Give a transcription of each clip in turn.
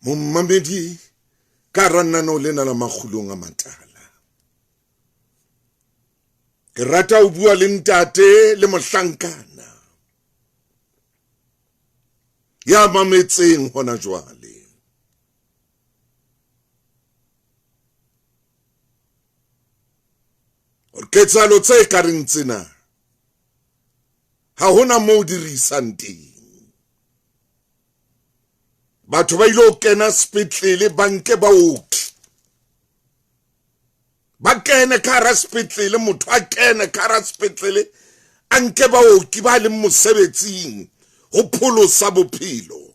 Momamedi ka hara lenaneo lena la Makgulong a Matala. Ke rata ho bua le ntate le mohlankana ya mametseng hona jwale. Ketsahalo tse ka reng tsena ha hona moo di re isang teng. Batho ba ile ho kena sepetlele ba nke baoki ba kene ka hara sepetlele motho a kene ka hara sepetlele a nke baoki ba leng mosebetsing ho pholosa bophelo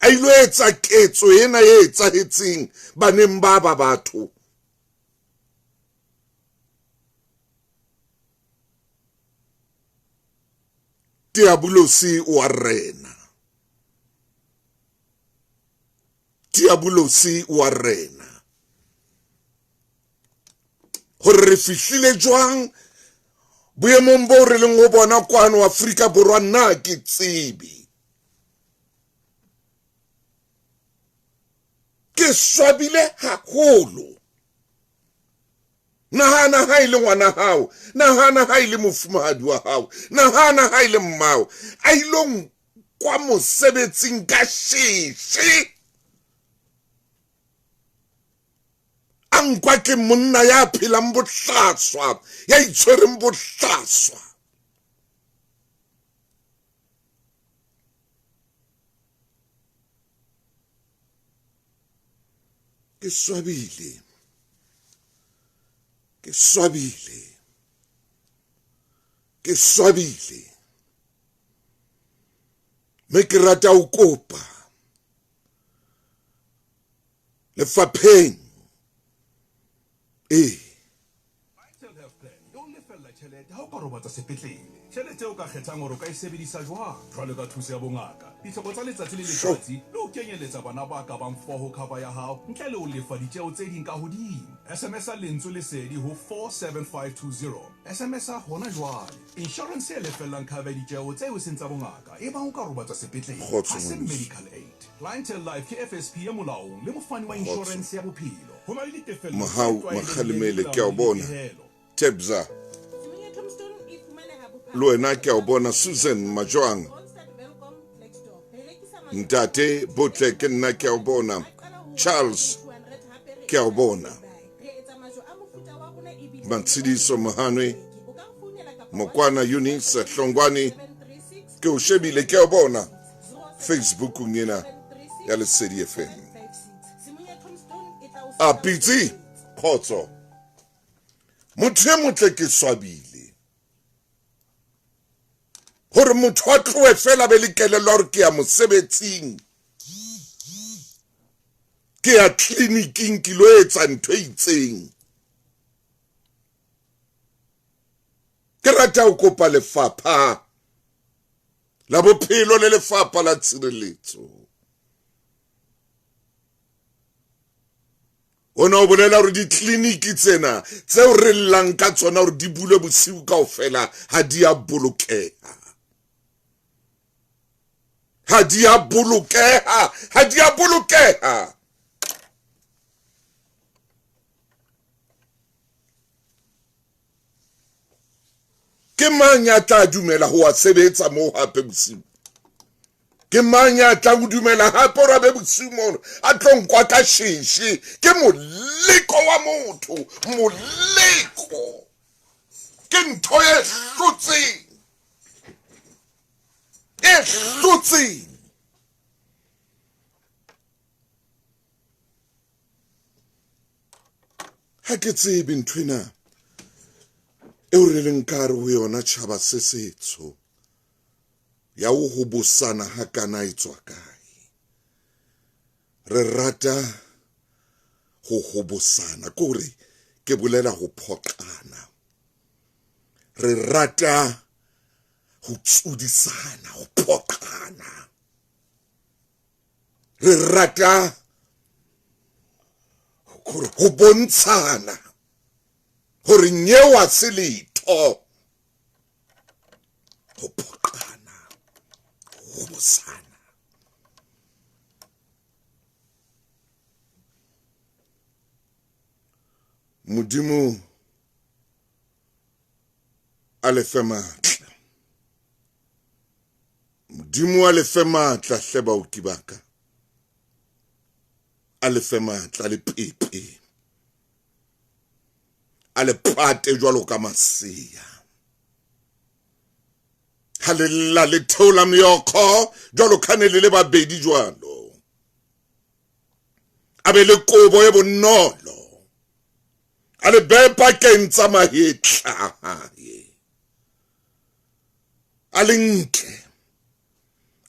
a ilo etsa ketso ena e etsahetseng baneng ba ba batho Diabolosi o a rena. Diabolosi o a rena. Gore re fihlile jwang boemong boo re leng go bona kwano Afrika Borwa nna ke tsebe. Ke swabile haholo. Nahana ha e le ngwana hao, nahana ha e le mofumahadi wa hao, nahana ha e le mmao a ilo nkwa mosebetsing ka sheshe. A nkwa ke monna ya phelang bohlaswa, ya itshwereng bohlaswa. Ke swabile. Ke swabile. Ke swabile. Mme ke rata ho kopa lefapheng ee E o lefella tjhelete ha o ka robatsa sepetlele. Tjhelete eo o ka kgethang hore o ka e sebedisa jwang, jwalo ka thuso ya bongaka, ditlhoko tsa letsatsi le letsatsi le ho kenyelletsa bana ba ka bang four ho cover ya hao ntle le ho lefa ditjeo tse ding ka hodimo. SMS-a lentswe Lesedi ho 47520. SMS-a hona jwale. Inshorense e lefellang cover ya ditjeo tseo e seng tsa bongaka ebang o ka robatswa sepetlele Kgotso ha se ngwaneso. medical aid. Clientele Life ke FSP e molaong le mofani wa Kgotso. inshorense ya bophelo. Ho na le ditefello tse Mohau tlwaelehileng le Makgalemele ke a melawana o le bona. dipehelo. Tebza le wena ke a o bona. Susan Majwang Ntate Botle ke nna ke a o bona. Charles ke a o bona. Matshidiso Mohanwe Mokwana Eunice Hlongwane ke o shebile ke a o bona Facebookung ena ya Lesedi FM. A pitsi khotso. Motho e motle ke swabile hore motho a tlohe fela be le kelello hore ke ya mosebetsing ke ya tleliniking ke lo etsa ntho e itseng. Ke rata ho kopa lefapha la bophelo le lefapha la tshireletso. Ona o bolela hore ditleliniki tsena tseo re llang ka tsona hore di bulwe bosiu kaofela ha di a bolokeha. Ha di a bolokeha, ha di a bolokeha. Ke mang ya tla dumela ho a sebetsa moo hape bosiu? Ke mang ya tla ho dumela hape hore a be bosiu mono a tlo nkwa ka sheshe? Ke moleko wa motho, moleko. Ke ntho e hlotseng, e hlotseng. Ha ke tsebe nthwena eo re leng ka hare ho yona tjhaba se setsho ya ho hobosana ha kana e tswa kae. Re rata ho hobosana, ke hore ke bolela ho phoqana. Re rata ho tsodisana, ho phoqana. Re rata ho bontshana hore nyeo ha se letho. Ho phoqana, ho hobosana. Modimo a le fe matla. Modimo a le fe matla hle baoki ba ka. A le fe matla le pepe. A le pate jwalo ka masea. Ha le lla le theola meokgo jwalo ka ne le le babedi jwalo. A be le kobo e bonolo. A le behe pakeng tsa mahetla a hae. A le nke.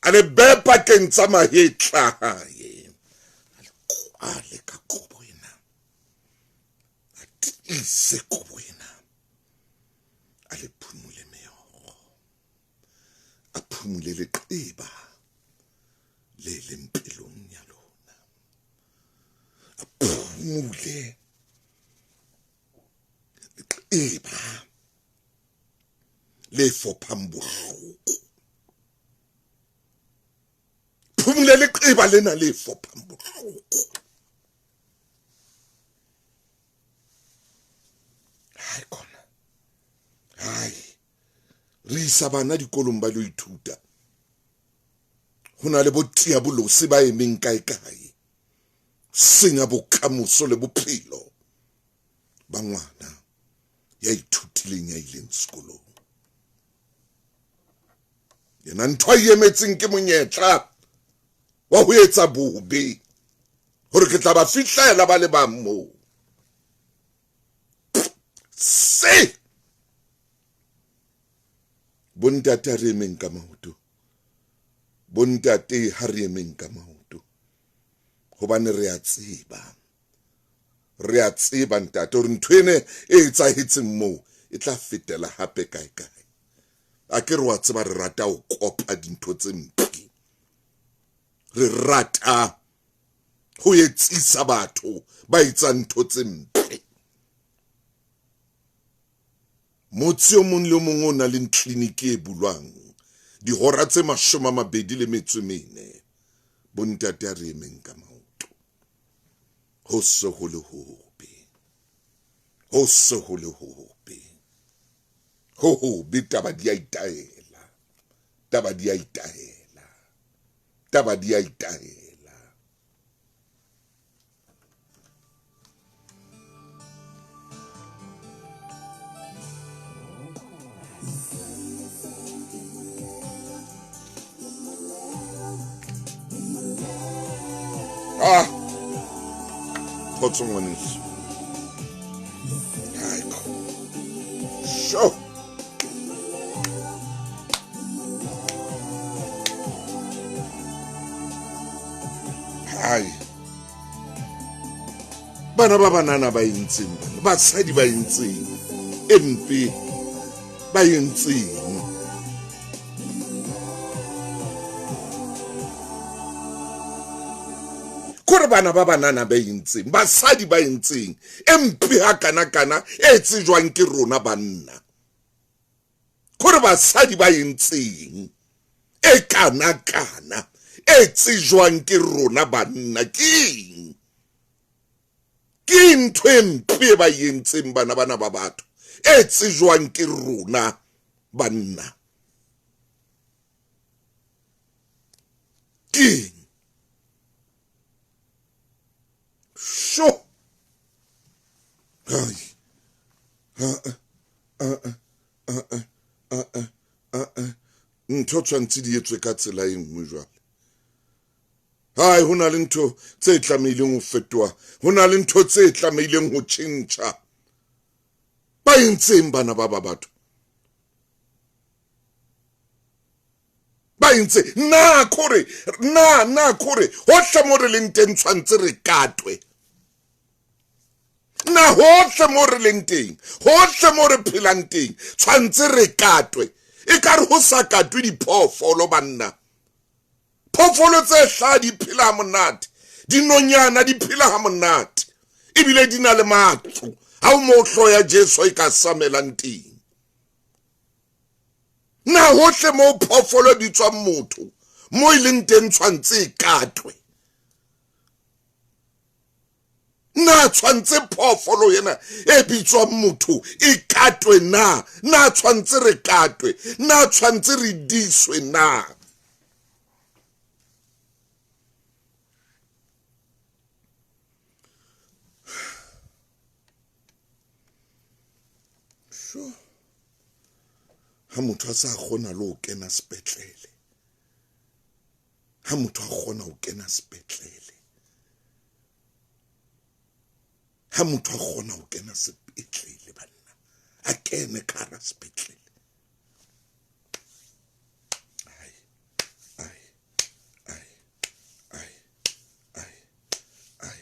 A le behe pakeng tsa mahetla a hae. A le kwale ka kobo ena. A tiise kobo ena. A le phumule meokgo. A phumule leqeba le leng pelong ya lona. A phumule leqeba le fophang bohloko. Phumule leqeba lena le fophang bohloko. Hai khona. Hai. Re isa bana dikolong ba lo ithuta. Ho na le bo tiabolose ba emeng kae kae. Senya bokamoso le bophelo ba ngwana ya ithutileng ya ileng sekolong. Yena ntho a emetseng ke monyetla wa ho etsa bobe hore ke tla ba fihlela ba le bang moo. Se bontate ha re emeng ka maoto. Bontate ha re emeng ka maoto. Hobane re a tseba. Re a tseba ntate hore ntho ene e etsahetseng moo e tla fetela hape kae kae. A ke re wa tseba re rata ho kopa dintho tse mpe. Re rata ho etsisa batho ba etsang ntho tse mpe. Motse o mong le o mong o nang le tleliniki e bulwang dihora tse 24, bontate a re emeng ka maoto. Ho se ho le hobe. Ho se ho le hobe. Ho hobe taba di a itaela. Taba di a itaela. Taba di a itaela. Ah, kgotso ngwaneso. Hai, sho. Hai. Bana ba banana ba entseng bana, basadi ba entseng e mpe ba entseng. Kore bana ba banana ba entseng, basadi ba entseng e mpe ha kana kana e tsejwang ke rona banna. Kore basadi ba entseng e kana kana e tsejwang ke rona banna keng? Ke ntho e mpe e ba entseng bana bana ba batho e tsejwang ke rona banna. Keng? Sho. Hai. Ha a a a a a ntho tshwantse di etswe ka tsela e nngwe jwale. Hai, ho na le ntho tse tlamehileng ho fetoha, ho na le ntho tse tlamehileng ho tjhentjha. Ba entseng bana ba ba batho? Ba entse na kore na na kore hohle mo re leng teng tshwantse re katwe. Na hohle mo re leng teng, hohle mo re phelang teng tshwantse re katwe. E ka re ho sa katwe diphoofolo banna. Phoofolo tse hlaha di phela ha monate, dinonyana di phela ha monate, ebile di na le matlo. Ha o mo hloya Jesu e ka samelang teng. Na hohle mo phoofolo e bitswang motho, mo e leng teng tshwantse e katwe. Na tshwantse phoofolo ena e bitswang motho e katwe na? Na tshwantse re katwe? Na tshwantse re diswe na? Sure. Ha motho a sa kgona le ho kena sepetlele. Ha motho a kgona ho kena sepetlele. Ha motho a kgona ho kena sepetlele banna, a kene ka hara sepetlele. Ai, ai, ai, ai, ai, ai,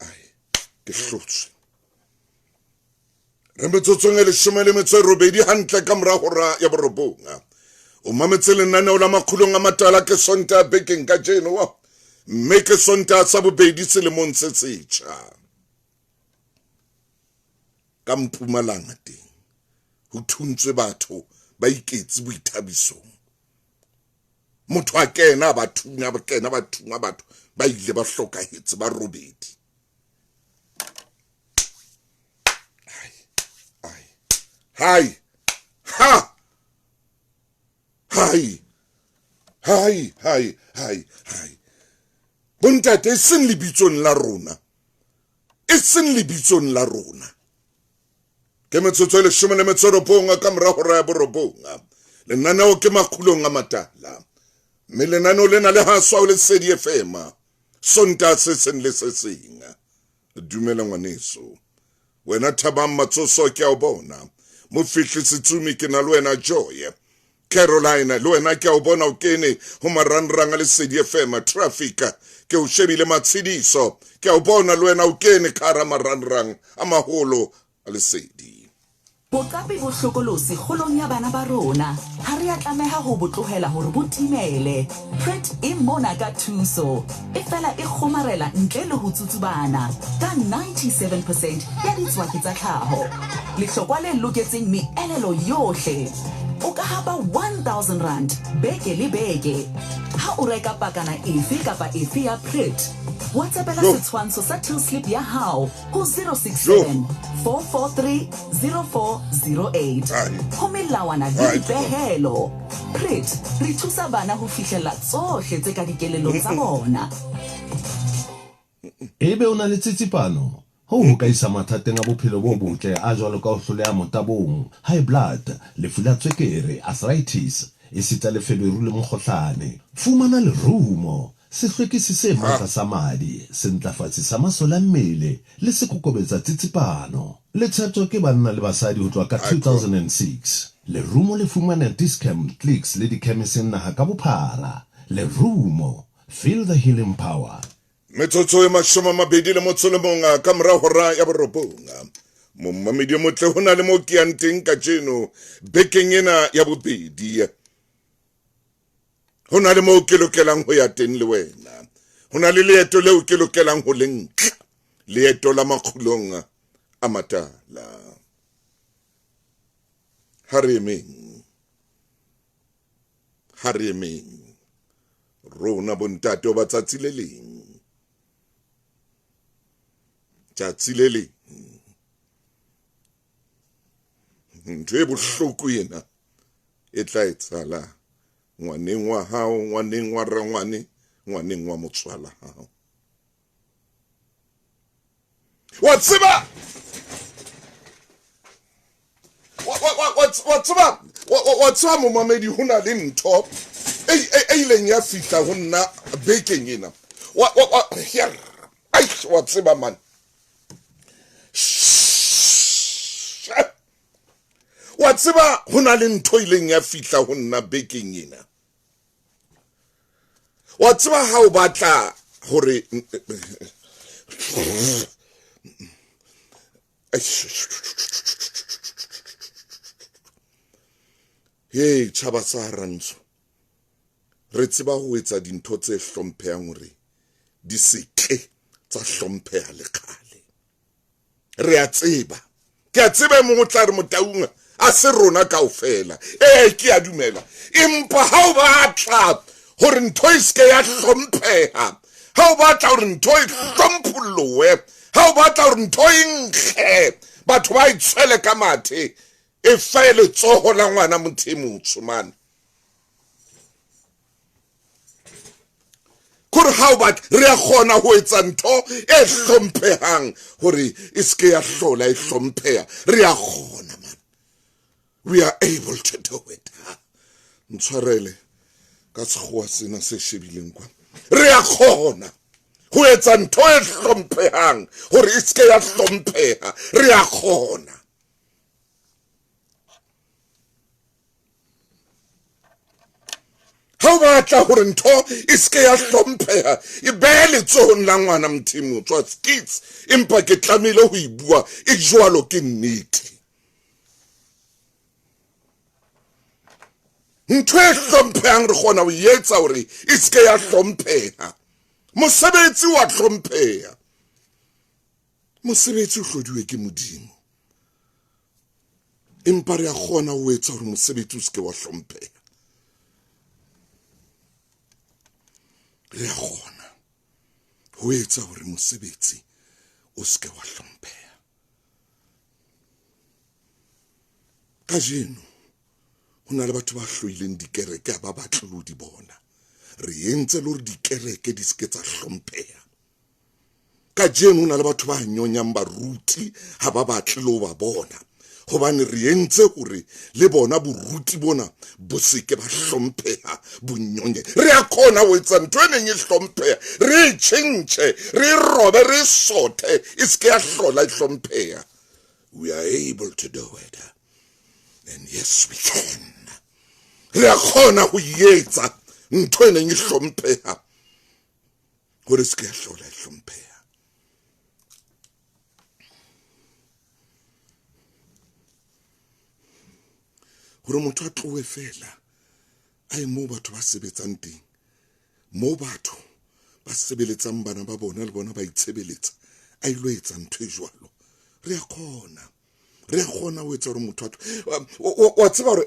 ai, ke hlotswe. Re metsotsong e leshome le metso e robedi hantle ka mora hora ya borobong. O mametse lenaneo la makgulong a matala ke Sontaha bekeng kajeno, mme ke Sontaha sa bobedi selemong se setjha. Ka Mpumalanga teng ho thuntswe batho ba iketse boithabisong. Motho a kena ba thunya, ba kena ba thunya batho ba ile ba hlokahetse ba robedi. Hai, ha, hai, hai, hai, hai, hai. Bontate, e seng lebitsong la rona, e seng lebitsong la rona. Ke metsotso e leshome le metso e robong ka mora hora ya borobong. Lenaneo ke Makgulong a Matala, mme lenaneo lena le haswa ho Lesedi FM Sontaha se seng le se seng. Dumela ngwaneso. Wena Thabang Matsoso ke a o bona. Mofihli Setsumi ke na le wena Joy. Carolina le wena ke a o bona o kene ho marangrang a Lesedi FM. Traffic ke o shebile Matshediso ke a o bona le wena o kene ka hara marangrang a maholo a Lesedi. Boqapi bo hlokolosi kgolong ya bana ba rona. Ha re a tlameha ho bo tlohela hore bo timele. Pret e mona ka thuso. E fela e kgomarela ntle le ho tsutsubana ka 97 percent ya ditswaki tsa tlhaho. Lehlokwa le loketseng meelelo yohle. O ka hapa R1000 beke le beke ha o reka pakana efe kapa efe ya Pret. WhatsAppela setshwantsho sa till slip ya hao ho 067 443 0408. Ho melawana le dipehelo. Pret, re thusa bana ho fihlella tsohle tse ka dikelellong tsa bona. Ebe o na le tsitsipano? Hoo ho ka isa mathateng a bophelo bo botle a jwalo ka ho hloleha motabong, high blood, lefu la tswekere, arthritis, esita le feberu le mokgohlane. Fumana lerumo, Sehlwekisi se matla sa madi, sentlafatsi sa masole a mmele le sekokobetsa tsitsipano. Le tsheptjwa ke banna le basadi ho tloha ka 2006. Lerumo le fumanea Dis-Chem, Clicks le dikhemiseng naha ka bophara. Lerumo, feel the healing power. Metsotso e mashome a mabedi le motso le mong ka mora hora ya borobong. Momamedi o motle, ho na le mo ke yang teng kajeno bekeng ena ya bobedi. Ho na le moo ke lokelang ho ya teng le wena. Ho na le leeto leo ke lokelang ho le nka, leeto la makgulong a matala. Ha re emeng, ha re emeng, rona bontate ba tsatsi le leng, tsatsi le leng, ntho e bohloko ena e tla etsahala ngwaneng wa hao, ngwaneng wa rangwane, ngwaneng wa motswala hao. Wa tseba, wa tseba, wa tseba momamedi, ho na le ntho e ileng ya fihla ho nna bekeng ena. Wa tseba man, wa tseba ho na le ntho ileng ya fihla ho nna bekeng ena. Wa tseba ha o batla hore hey tjhaba sa Rantsho, re tseba ho etsa dintho tse hlomphehang hore di se ke tsa hlompheha le kgale. Re a tseba, ke a tseba e mong o tla re Motaung a se rona kaofela. Ee, ke a dumela, empa ha o batla hore ntho e seke ya hlompheha, ha o batla hore ntho e hlompholloe, Ha o batla hore ntho e nkge batho ba e tshwele ka mathe, e fe letsoho la ngwana motho e motsho mane. Kore ha o batla, re a kgona ho etsa ntho e hlomphehang hore e se ke ya hlola e hlompheha. Re a kgona man. We are able to do it. Ntshwarele ka sekgowa sena se shebileng kwa. Re a kgona ho etsa ntho e hlomphehang hore e se ke ya hlompheha. Re a kgona. Ha o batla hore ntho e se ke ya hlompheha, e behe letsohong la ngwana motho e motsho, skits, empa ke tlamehile ho e bua e jwalo, ke nnete. Ntho e hlomphehang re kgona ho etsa hore e se ke ya hlompheha. Mosebetsi wa hlompheha. Mosebetsi o hlodiwe ke Modimo. Empa re a kgona ho etsa hore mosebetsi o se ke wa hlompheha. Re a kgona ho etsa hore mosebetsi o se ke wa hlompheha. Kajeno ho na le batho ba hloileng dikereke, ha ba batle le ho di bona. Re entse le hore dikereke di se ke tsa hlompheha. Kajeno ho na le batho ba nyonyang baruti, ha ba batle le ho ba bona, hobane re entse hore le bona boruti bona bo se ke ba hlompheha, bo nyonye. Re a kgona ho etsa ntho e neng e hlompheha, re e tjhentjhe, re e robe, re e sothe, e se ke ya hlola e hlompheha. We are able to do it. And yes, we can. Re a kgona ho etsa ntho e neng e hlompheha hore se ke ya hlola e hlompheha. Hore motho a tlohe fela a ye moo batho ba sebetsang teng, moo batho ba sebeletsang bana ba bona le bona ba itshebeletsa, a ilo etsa ntho e jwalo. Re a kgona. Re a kgona ho etsa hore motho a wa tseba hore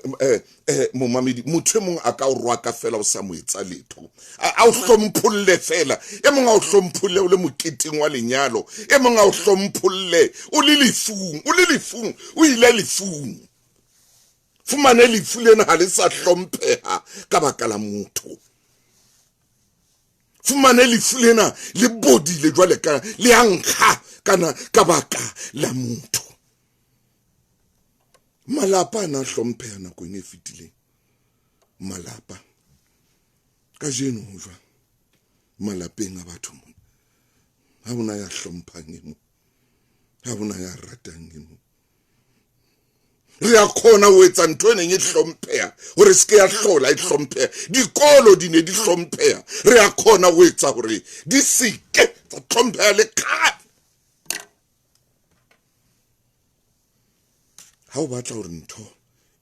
momamedi, motho e mong a ka o rwaka fela o sa mo etsa letho, a o hlompholle fela. E mong a o hlompholle o le moketeng wa lenyalo, e mong a o hlompholle o le lefung, o le lefung, o ile lefung. Fumane lefu lena ha le sa hlompheha ka baka la motho. Fumane lefu lena le bodile jwale ka le a nkga kana ka baka la motho. Malapa a na hlompheha nakong e fetileng. Malapa kajeno ho jwang malapeng a batho mona? Ha hona ya hlomphang e mong, ha hona ya ratang e mong. Re a kgona ho etsa ntho e neng e hlompheha hore se ke ya hlola e hlompheha. Dikolo di ne di hlompheha, re a kgona ho etsa hore di se ke tsa hlompheha le kgale. Ha o batla hore ntho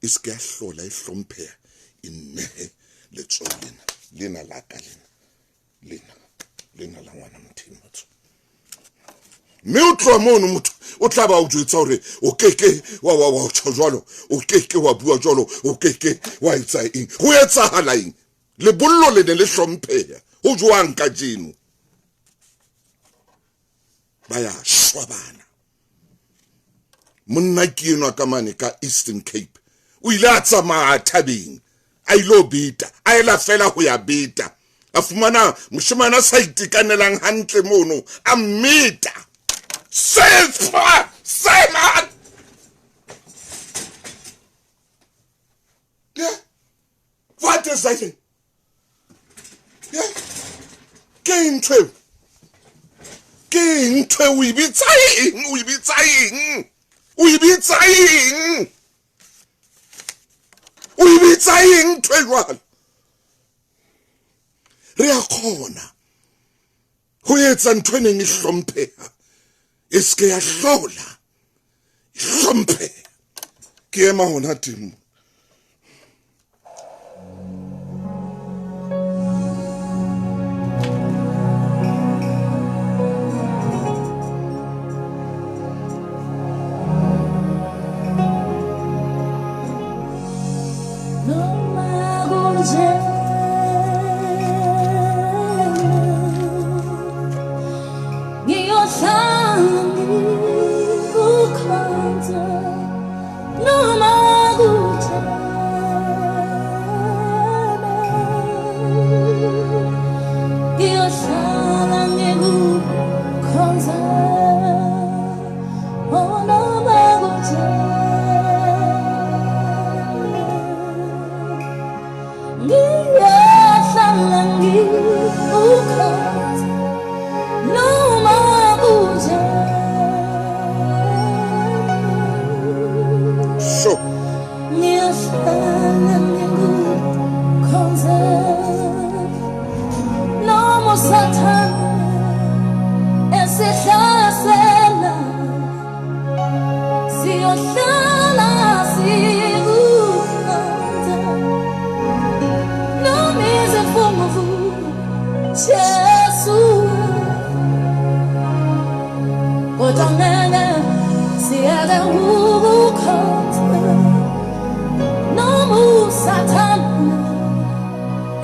e se ke ya hlola e hlompheha, e nnehe letsoho lena, lena la ka lena, lena, lena la ngwana motho e motsho. Mme o tloha mono, motho o tla ba o jwetsa hore o keke wa wa wa tjho jwalo, o keke wa bua jwalo, o keke wa etsa eng. Ho etsahala eng? Lebollo le ne le hlompheha. Ho jwang kajeno? Ba ya shwa bana. Monna ke enwa ka mane ka Eastern Cape, o ile a tsamaya thabeng a ilo beta, a ela fela ho ya beta, a fumana moshemane a sa itekanelang hantle mono, a mmeta. Sefa sema. Yeah. What is that? Yeah. Ke ntho eo. Ke ntho eo, o e bitsa eng? O e bitsa eng? O e bitsa eng? O e bitsa eng ntho e jwalo? Re a kgona ho etsa ntho e neng e hlompheha, e se ke ya hlola e hlompheha. Ke ema hona teng. Ngiyohlala Ngikukhonza noma kunjani. Sho. Ngiyohlala ngikukhonza noma uSathane esihlasela, siyohlala sikukhonza noma izimvunguvungu, Jesu, kodwa ngeke siyeke ukukhonza noma uSathane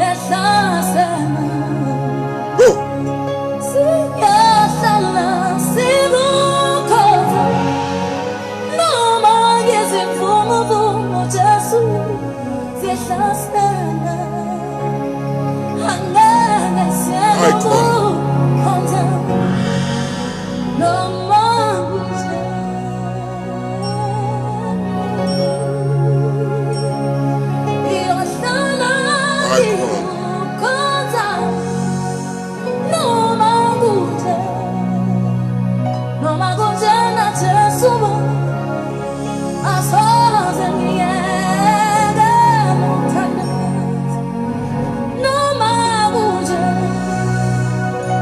ehlasela. Oh. Siyahlala sikukhonza noma ngezimvunguvungu, Jesu, zihlasela, angeke siyeke Icon. ukukhonza noma kunjani. Ngiyohlala Icon. ngikukhonza noma kunje, noma kunjena, Jesu, asoze ngiyeke ukuthandaza noma kunje,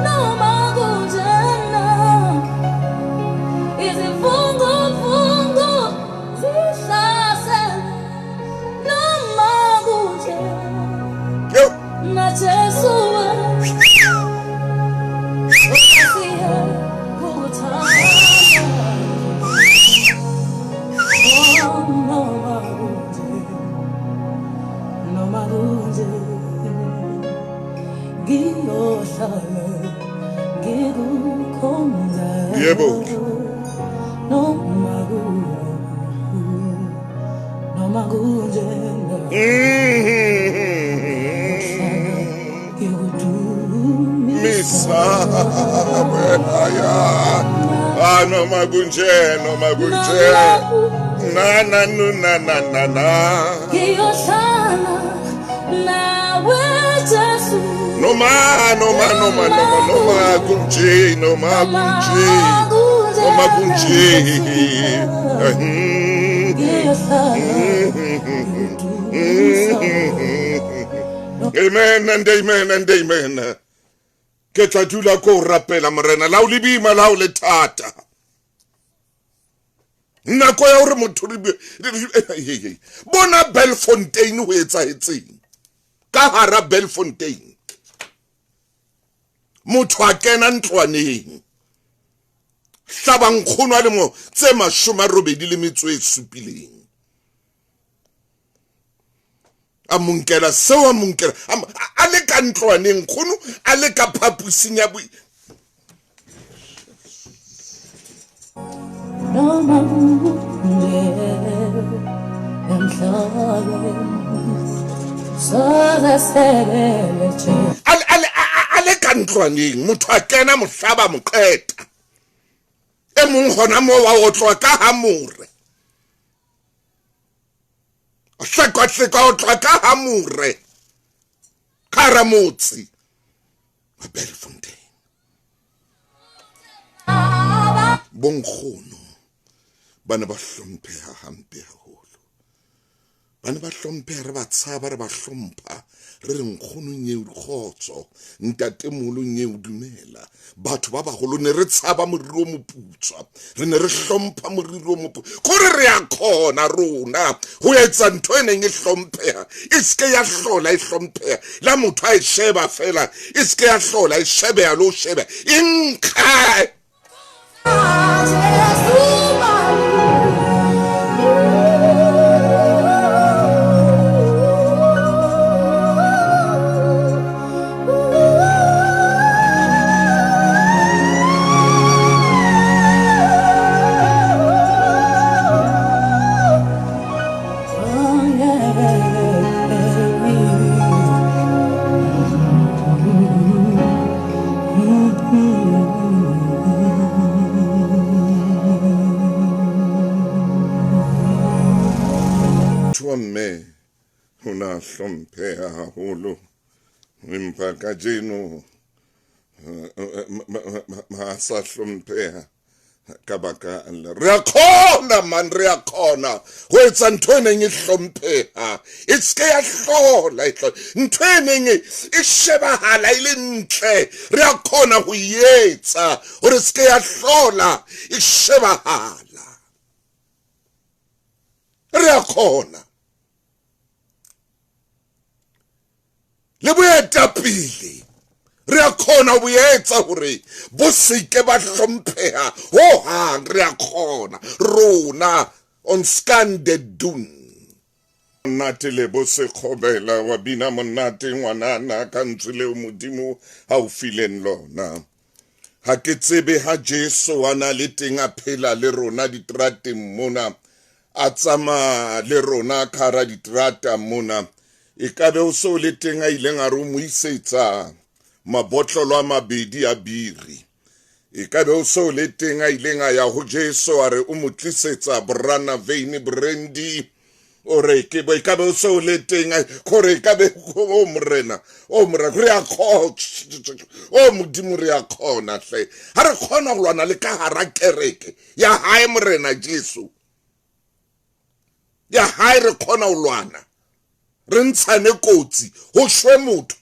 noma kunjena, izimvunguvungu zihlasela noma kunje Yo. na Jesu asiye kukuthanda. Oh, noma kunje, noma kunje, ngiyohlala ngikukhonza Yebo. noma kunje, noma kunjena, ngiyohlala ngikudumisa. Misa. Aya. Ah, noma kunje, noma kunje. Noma Na na nu na na na na. ngiyohlala nawe Jesu. Noma noma noma noma noma kunje, noma kunje. Noma kunje. Amen and amen and amen. Ke tla dula ko rapela morena la o le boima la o le thata. Nako ya hore motho re bona Belfontein ho etsahetseng. Ka hara Belfontein. Motho a kena ntlwaneng. Hlaba nkgono a le mo tse 87. A mo nkela seo, a mo nkela a le ka ntlwaneng nkgono, a le ka phapusing ya boi. Noma kunje emhlabeni soze sebele Jesu. A le ka ntlwaneng motho a kena mohlaba moqeta. E mong hona moo wa otlwa ka hamore. A hlekwa otlwa ka hamore. Ka hara motse wa Belfontein. Bonkgono ba ne ba hlompheha hampe haholo. Ba ne ba hlompheha, re ba tshaba, re ba hlompha. Re re nkgono nyeo kgotso, ntatemoholo nyeo dumela. Batho ba baholo ne re tshaba moriri o moputswa, re ne re hlompha moriri o moputswa. Kore re a kgona rona ho etsa ntho e neng e hlompheha, e se ke ya hlola e hlompheha. La motho a e sheba fela, e se ke ya hlola e shebeha le ho shebeha. E nkga. Mme o na hlompheha haholo, empa kajeno Ha sa hlompheha ka baka la re a kgona man, re a kgona ho etsa ntho e neng e hlompheha e se ya hlola e ntho e neng e shebahala e le ntle, re a kgona ho e etsa hore se ke ya hlola e shebahala. Re a kgona le boetapele re a kgona ho etsa hore bo seke ba hlompheha ho hang. Re a kgona rona on skande dun monate le bo sekgobela wa bina monate ngwanana ka ntswe leo Modimo a o fileng lona. Ha ke tsebe ha Jesu a na le teng a phela le rona diterateng mona, a tsamaya le rona ka hara diterata mona, e ka be o se o le teng a ileng a re o mo isetsa mabotlolo a mabedi a biri. E ka be o se o le teng a ileng a ya ho Jesu a re o mo tlisetsa borana veine brandy. O re ke bo e ka be o se o le teng gore e ka be o morena o morena re a kgona o modimo re a kgona hle ha re kgona go lwana le ka hara kereke ya hae morena Jesu ya hae re kgona ho lwana re ntshane kotsi ho shwe motho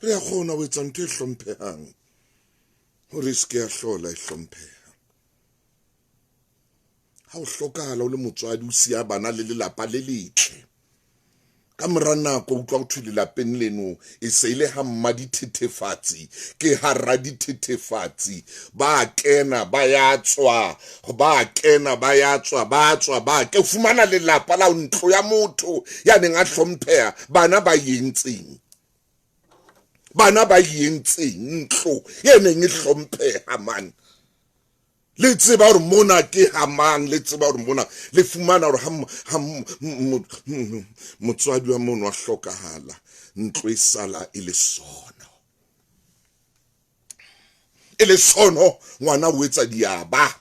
re a kgona ho etsa ntho e hlomphehang hore e se ke ya hlola e hlompheha. Ha o hlokahala o le motswadi o siya bana le lelapa le letle. Ka mora nako utlwa ho thwe lelapeng leno e se ile ha mma dithethefatsi, ke hara dithethefatsi, ba kena ba ya tswa, ba kena ba ya tswa, ba tswa ba ke fumana lelapa la ntlo ya motho ya neng a hlompheha, bana ba entseng, bana ba entseng ntlo e neng e hlompheha man. Le tseba hore mona ke ha mang, le tseba hore mona le fumana hore ha motswadi wa mono a hlokahala, ntlo e sala e le sono. E le sono, ngwana o etsa diaba.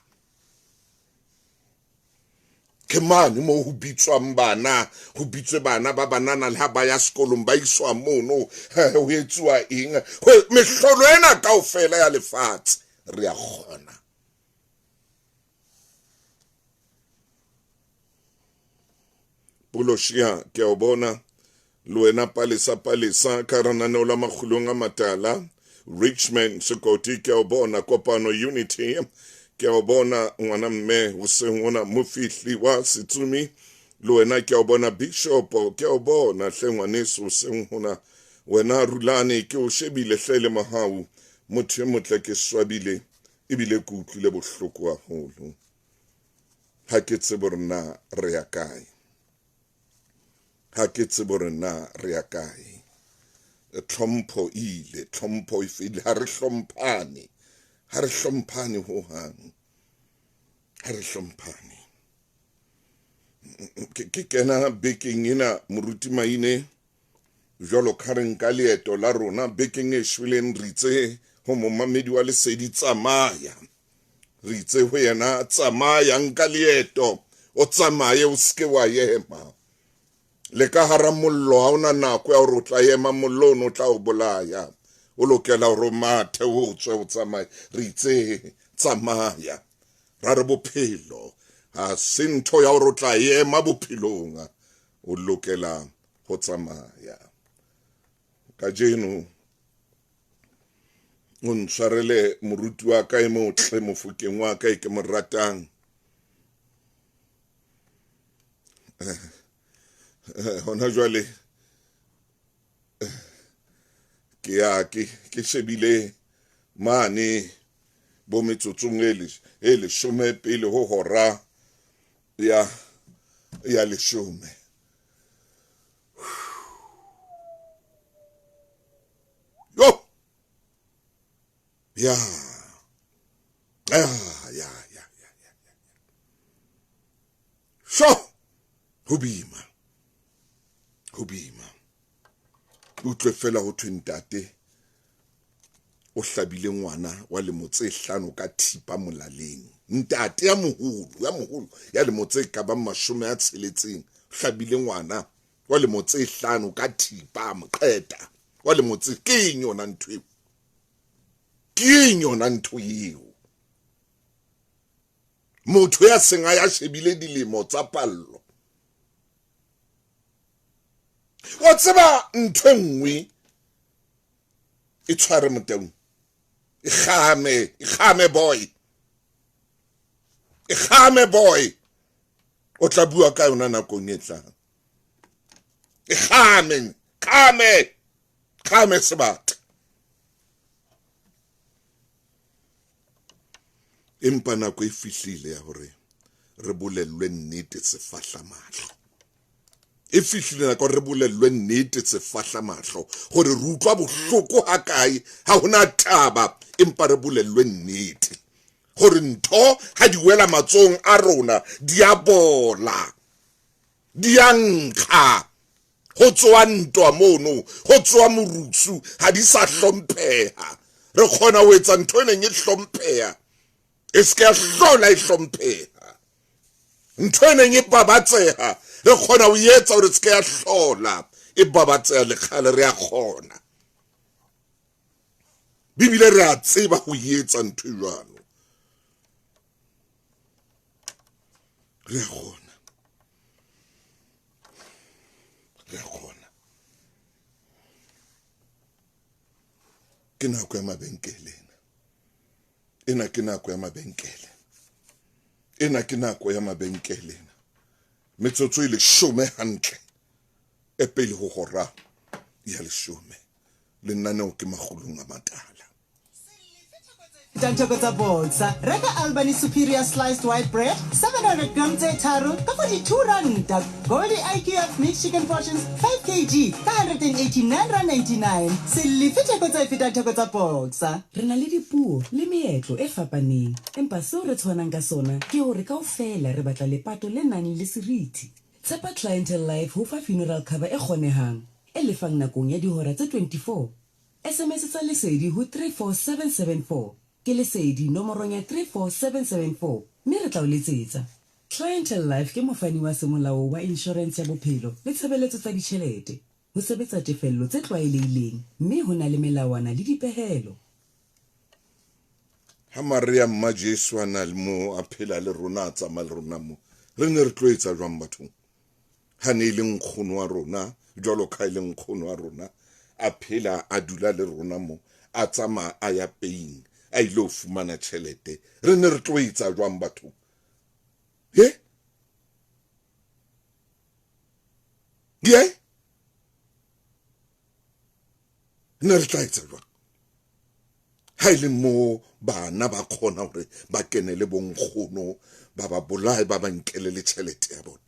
Ke mane moo ho bitswang bana, ho bitswe bana ba banana le ha ba ya sekolong ba iswa mono, ho etsuwa eng? Mehlolo ena kaofela ya lefatshe re a kgona. Poloshia ke a o bona le wena Palesa Palesa ka rananeo la makgulong a matala. Richmond Sekoti ke a o bona. Kopano Unity ke a o bona ngwana mme hoseng ona. Mofihli wa Setsumi le wena ke a o bona. Bishop ke a o bona hle ngwaneso hoseng hona. Wena Rulane ke o shebile hle le mohau. Motho e motle ke swabile ebile ke utlwile bohloko haholo. Ha ke tsebe hore na re ya kae. Ha ke tsebe hore na re ya kae. Tlhompho ile, tlhompho e fedile. Ha re hlomphane, ha re hlomphane hohang. Ha re hlomphane. Ke kena bekeng ena moruti Maine jwalo ka re nka leeto la rona bekeng e shweleng, re itse ho momamedi wa lesedi tsamaya. Re itse ho yena tsamaya, nka leeto, o tsamaye o seke wa ema. Le ka hara mollo ha ona nako ya hore o tla ema, mollo ono o tla o bolaya. O lokela hore o mathe o tswe o tsamaye. Re itse tsamaya. Ra re bophelo ha se ntho ya hore o tla ema bophelong, o lokela ho tsamaya. Kajeno o ntshwarele moruti wa ka e motle, mofokeng wa ka e ke mo ratang. Hona jwale ke ya ke shebile mane bo metsotsong e leshome pele ho hora ya leshome. Yo! Ya. Ya, ya, ya, ya, ya. Sho! Ho boima. Ho boima. Utlwe fela ho thwe ntate o hlabile ngwana wa lemo tse 5 ka thipa molaleng. Ntate ya moholo, ya lemo tse ka bang 60, hlabile ngwana wa lemo tse 5 ka thipa, mo qeta. Wa le motse ke eng yona ntho eo? Ke eng yona ntho eo? Motho ya seng a ya shebile dilemo tsa pallo. Wa tseba ntho e nngwe e tshware motaung. E kgame, e kgame boy. E kgame boy. O tla bua ka yona nakong e tlang. E kgame, kgame, kgame sebata. Empa nako e fihlile ya hore re bolellwe nnete sefahlamahlo. E fihlile nako re bolellwe nnete sefahlamahlo gore re utlwa bohloko hakae, ha hona taba, empa re bolellwe nnete gore ntho ha di wela matsohong a rona di a bola, di a nkga. Ho tsoa ntwa mono, ho tsoa morusu, ha di sa hlompheha. Re kgona ho etsa ntho e neng e hlompheha e se ke ya hlola e hlompheha. Ntho e neng e babatseha re kgona ho etsa hore se ke ya hlola e babatseha le kgale, re a kgona. Bibile re a tseba ho etsa ntho e jwalo. Re a kgona. Re a kgona. Ke nako ya mabenkele ena. Ena ke nako ya mabenkele. Ena ke nako ya mabenkele ena. Metsotso e leshome hantle e pele ho hora ya leshome. Lenaneo ke Makgulong a Matala. Fetang theko tsa Boxer. Reka Albany Superior Sliced White Bread 700 gram tse tharo ka 42 ranta. Goldie IQF Mixed Chicken Portions 5 kg ka R189.99. Se lefe theko tse fetang theko tsa Boxer. Re na le dipuo le meetlo e fapaneng, empa seo re tshwanang ka sona ke hore kaofela re batla lepato le nang le seriti. Tshepa Clientele Life ho fa funeral cover e kgonehang, e lefang nakong ya dihora tse 24. SMS tsa Lesedi ho 34774. Ke Lesedi nomorong ya 34774 mme re tla o letsetsa. Clientele Life ke mofani wa semolao wa inshorense ya bophelo le tshebeletso tsa ditjhelete. Ho sebetsa tefello tse tlwaelehileng mme ho na le melawana le dipehelo. Ha Maria mma Jesu a na le mo a phela le rona a tsamaya le rona mo, re ne re tlo etsa jwang bathong? Ha ne e le nkgono wa rona, jwalo ka e le nkgono wa rona, a phela a dula le rona mo, a tsamaya a ya paying, a ile ho fumana tjhelete, re ne re tlo etsa jwang bathong? He? Ye? Ne re tla etsa jwang? Ha e le mo bana ba kgona hore ba kene le bonkgono, ba ba bolaye, ba ba nkele le tjhelete ya bona.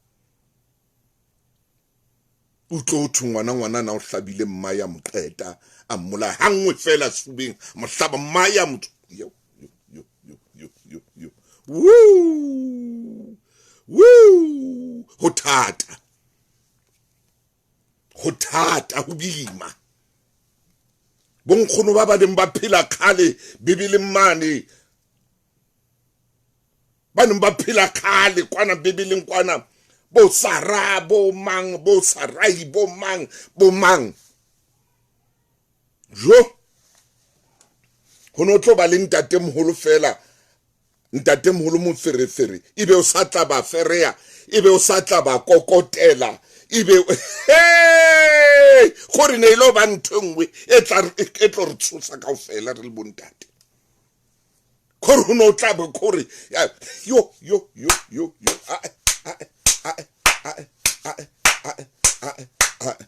O tlo thwe ngwana ngwana na o hlabile mma ya mo qeta, a mmolaya hanngwe fela sefubeng, mohlaba mma ya motho. Yo, yo, yo, yo, yo, yo, yo. Woo! Woo! Ho thata. Ho thata, ho boima. Bonkgono ba ba neng ba phela kgale Bibeleng mane, ba neng ba phela kgale kwana Bibeleng kwana, bo Sara, bo mang, bo Sarai, bo mang, bo mang. Jo, ho no tlo ba le ntatemoholo fela, ntatemoholo moferefere, ebe o sa tla ba fereya, ebe o sa tla ba kokotela, ebe hey! Gore ne e lo ba ntho e nngwe e tla e tlo re tshosa kaofela re le bontate. Gore ho no tla be gore yo yo yo yo yo a a a a a a a a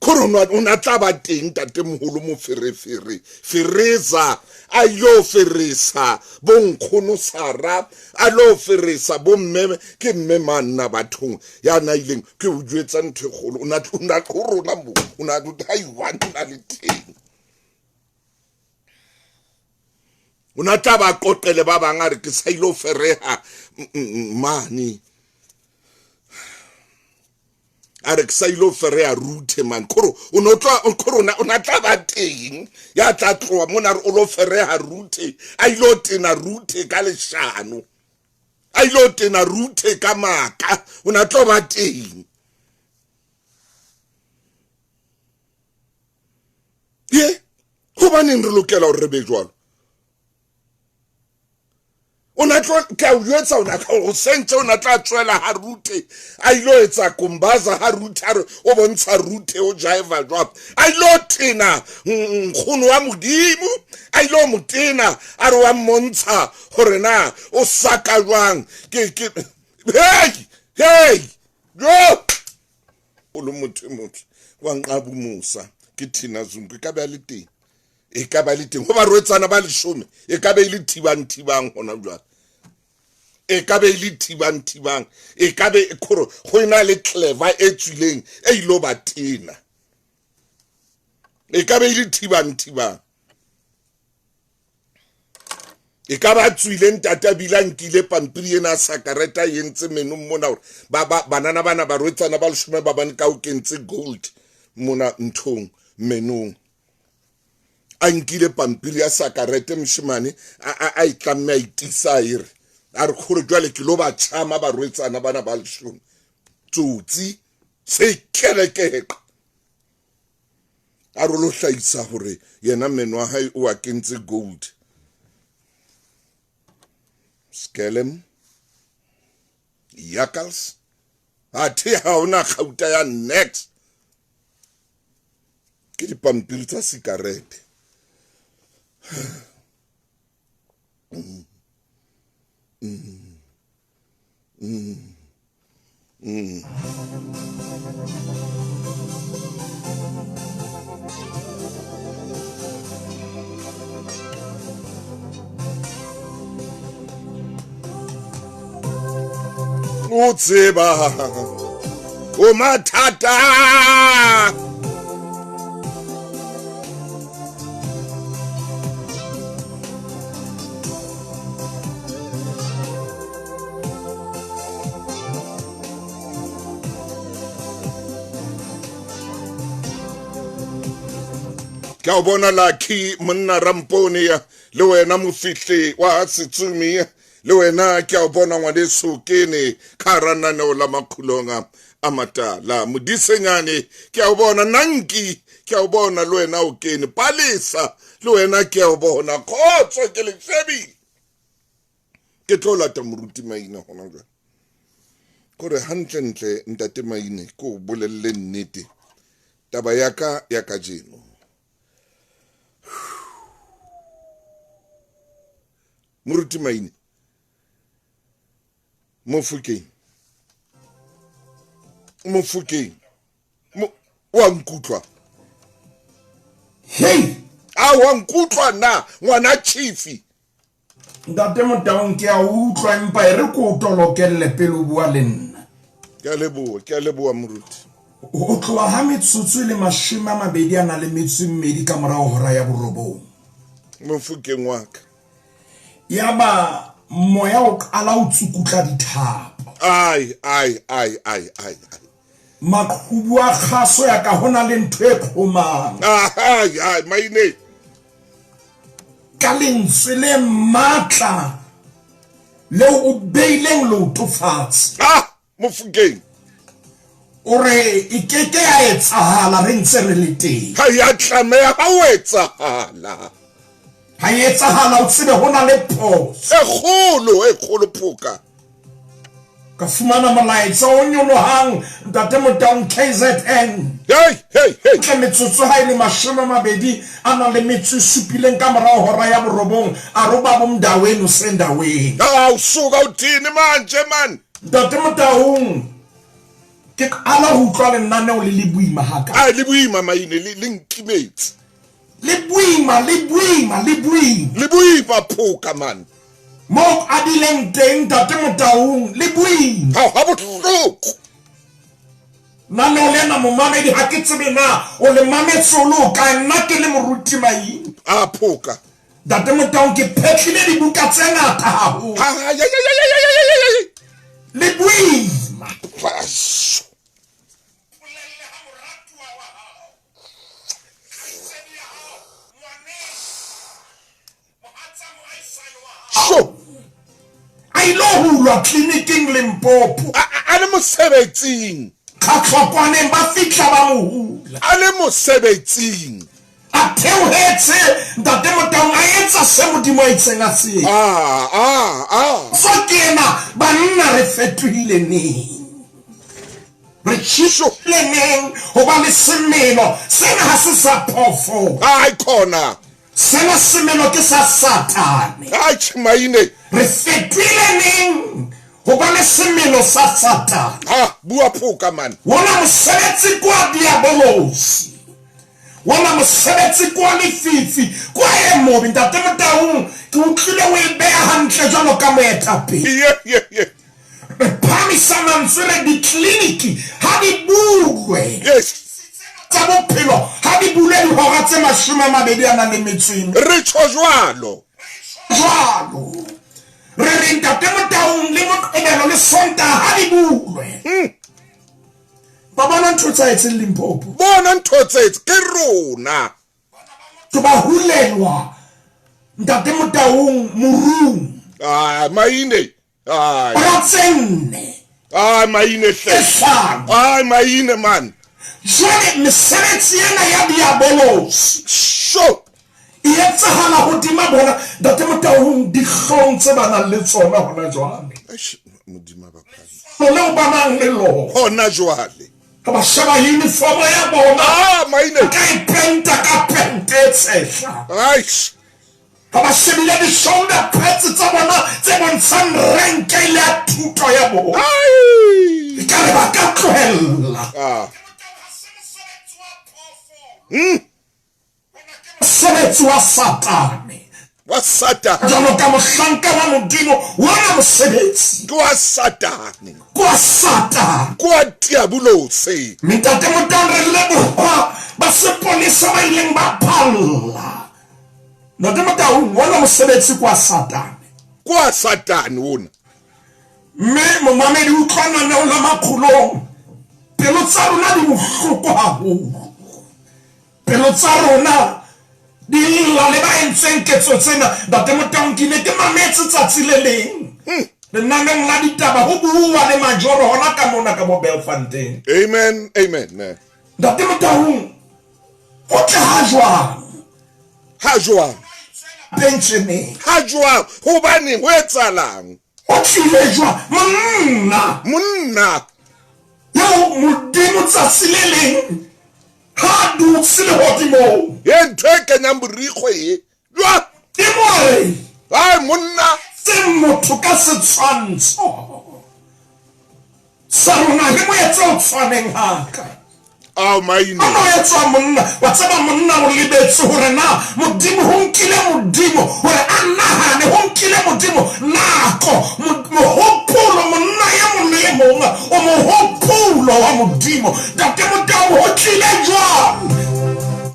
Gore o na tla ba teng ntatemoholo moferefere, fereza a yo feresa bonkgono Sara, a lo feresa bomme, ke mme manna bathong ya na ileng ke o jwetsa ntho e kgolo, o na o na ho rona mo, o na ha i one na le teng. O na tla ba qoqele ba bang a re ke sa ilo fereha mane. A re ke sa ilo fereha Ruthe man. Kgore o no tla, kgore o na, o na tla ba teng ya tla tloha mona re o lo fereha Ruthe, a ilo tena Ruthe ka leshano, a ilo tena Ruthe ka maka, o na tlo ba teng. Hobaneng re lokela hore re be jwalo? O na tlo, ke a o jwetsa, o na tlo, hoseng tje o na tla tswela ha Ruthe, a ilo etsa kumbaza ha Ruthe, a re o bontsha Ruthe o jiva jwang, a ilo tena nkgono wa Modimo, a ilo mo tena, a re wa mmontsha hore na o saka jwang. Ke, ke, hey, hey, yo! O le motho e motle, wa nqabu mosa, ke Thina Zungu, e ka be a le teng. E ka ba le teng ho barwetsana ba leshome, e ka be e le thibang thibang hona jwale, e ka be e le thibang thibang, e ka be khoro go ena le clever e tswileng e ilo ba tena, e ka be e le thibang thibang, e ka ba tswile ntate a bile a nkile pampiri ena a sakareta e entse menong mona hore ba, ba, banana bana barwetsana ba leshome ba bane ka o kentse gold mona nthong menong, a nkile pampiri ya sakarete moshemane a e tlamme a itisa e re a re kgore jwale ke lo ba tjhama barwetsana bana ba leshome, tsotsi sekelekeqa, a re lo hlahisa hore yena meno wa hae o a kentse gold. Skelem Jackals, athe ha ona kgauta ya next, ke dipampiri tsa sikarete. O tseba o mathata. Ke a o bona Lucky monna Rampone, le wena mofihli wa Setsumi, le wena ke a o bona ngwaneso Kene ka hara naneo la Makgulong a Matala. Modisenyane ke a o bona, Nanki ke a o bona, le wena o kene, Palesa le wena ke a o bona. Kgotso ke le shebile. Ke tlo lata moruti Maine hona jwale. Kore hantlentle ntate Maine ke o bolelle nnete. Taba ya ka ya kajeno. Moruti Maine. Mofokeng. Mofokeng. Wa nkutlwa. Hey! A wa nkutlwa na ngwana chifi. Ntate Motaung ke a utlwa empa e re ko o tolokelle pele o bua le nna. Ke a leboha, ke a leboha moruti. Ho tloha ha metsotso e le 28 a na le metso e mmedi ka morao hora ya borobong. Mofokeng wa ka. Yaba moya o qala ho tsukutla dithapo. Ai, ai, ai, ai, ai, ai. Maqhubu a kgaso ya ka ho na le ntho e qhomang. Ai, ai, maine. Ka lentswe le matla leo o beileng leoto fatshe. Ah, Mofokeng. O re e ke ke ya etsahala re ntse re le teng. Ha ya tlameha ho etsahala. Ha e etsahala o tsebe ho na le phoso. E kgolo, e kgolo phoka. Ka fumana molaetsa o nyolohang Ntate Motaung KZN. Hey, hey, hey. Ntle metsotso ha e le 20 a na le metso e supileng ka morao hora ya borobong a re ubaba uMndaweni usendaweni. Ah, usuka uthini manje man? Ntate Motaung, ke qala ho utlwa lenaneo le le boima haka. Ah, le boima maine, le nkimetse. Le boima, le boima, le boima. Le boima phoka man. Mo a dileng teng Ntate Motaung, le boima. Ha, ha bohloko. Naneo lena momamedi ha ke tsebe na o le mametse o le o kae, nna ke le moruti Maine. A phoka. Ntate Motaung, ke phetlile dibuka tse ngata haholo. Ha, ha, ya, ya, ya, ya, ya, ya, ya, ya. Le boima. Baso. Sho. A ilo hulwa tleliniking Limpopo. A le mosebetsing. Kgatlhokwaneng ba fihla ba mo hula. A le mosebetsing. A theohetse Ntate Motaung a etsa se Modimo a itseng a se etse. Ah, ah, ah. So ke ena, banna re fetohile neng? Re tjhile neng ho ba le semelo? Sena ha se sa phoofolo. Ai khona. Sena semelo ke sa Satane. Ai tjhe maine. Re fetohile neng ho ba le semelo sa Satane? Ha, bua phoka man. Wona mosebetsi ke wa diabolosi. Wona mosebetsi ke wa lefifi, ke wa e mobe. Ntate Motaung, ke utlwile o e beha hantle jwalo ka moetapele. Ye, ye, ye. Re phahamisa mantswe re ditleliniki ha di bulwe. Yes. Tsa bophelo ha di bulwe dihora tse 20 a nang le metso e Re tjho jwalo. Jwalo. Re re Ntate Motaung le Moqebelo le Sontaha ha di bulwe. Ba bona ntho tsa etseng Limpopo. Bona ntho tse etse ke rona. Ke ba hulelwa Ntate Motaung morung. Ah, maine. Ai. Hora tse nne. Ai, maine hle. Tse hlano. Ai, maine man. Jwale mesebetsi ena ya diabolosi. Sho. E etsahala hodima bona Ntate Motaung dihlong tse ba nang le tsona hona jwale. Eish, Modimo a ba phane. Leo ba nang le lona. Hona jwale. Ha ba sheba uniform ya bona. Ah, maine. Ba ka e penta ka pente e tshehla. Eish. Ha ba shebile di-shoulder pads tsa bona tse bontshang renke le ya thuto ya bona. Ai. Ekare ba ka tlohella. Ah. Mosebetsi wa Satane. Wa Satane. Jwalo ka mohlanka wa Modimo, wona mosebetsi. Ke wa Satane. Ke wa Satane. Ke wa diabolose. Mme Ntate Motaung re leboha ba sepolesa ba ileng ba phalla. Ntate Motaung, wona mosebetsi ke wa Satane. Ke wa Satane ona. Mme momamedi utlwa lenaneo la Makgolong. Pelo tsa rona di bohloko haholo. Pelo tsa rona di lla le ba entseng ketso tsena. Ntate Motaung, ke ne ke mametse tsatsi le leng lenaneong la ditaba ho buuwa le majoro hona ka mona ka mo Belfontein. Amen, amen. Ntate Motaung, ho tle ha jwang? Ha jwang? Pensioneng. Ha jwang? Hobaneng ho etsahalang? Ho tlile jwang? Monna. Monna. Eo Modimo tsatsi le leng ha dutse lehodimong. Ye ntho e kenyang borikgwe e. Jwang? Modimo a re. Ai monna. Se motho ka setshwantsho sa rona re mo etse o tshwaneng haka. Ao maine. O no etswa monna, wa tseba monna o lebetse hore na Modimo ho nkile Modimo hore a nahane, ho nkile Modimo nako, mohopolo, monna e mong le e mong o mohopolo wa Modimo. Ntate Motaung, ho tlile jwang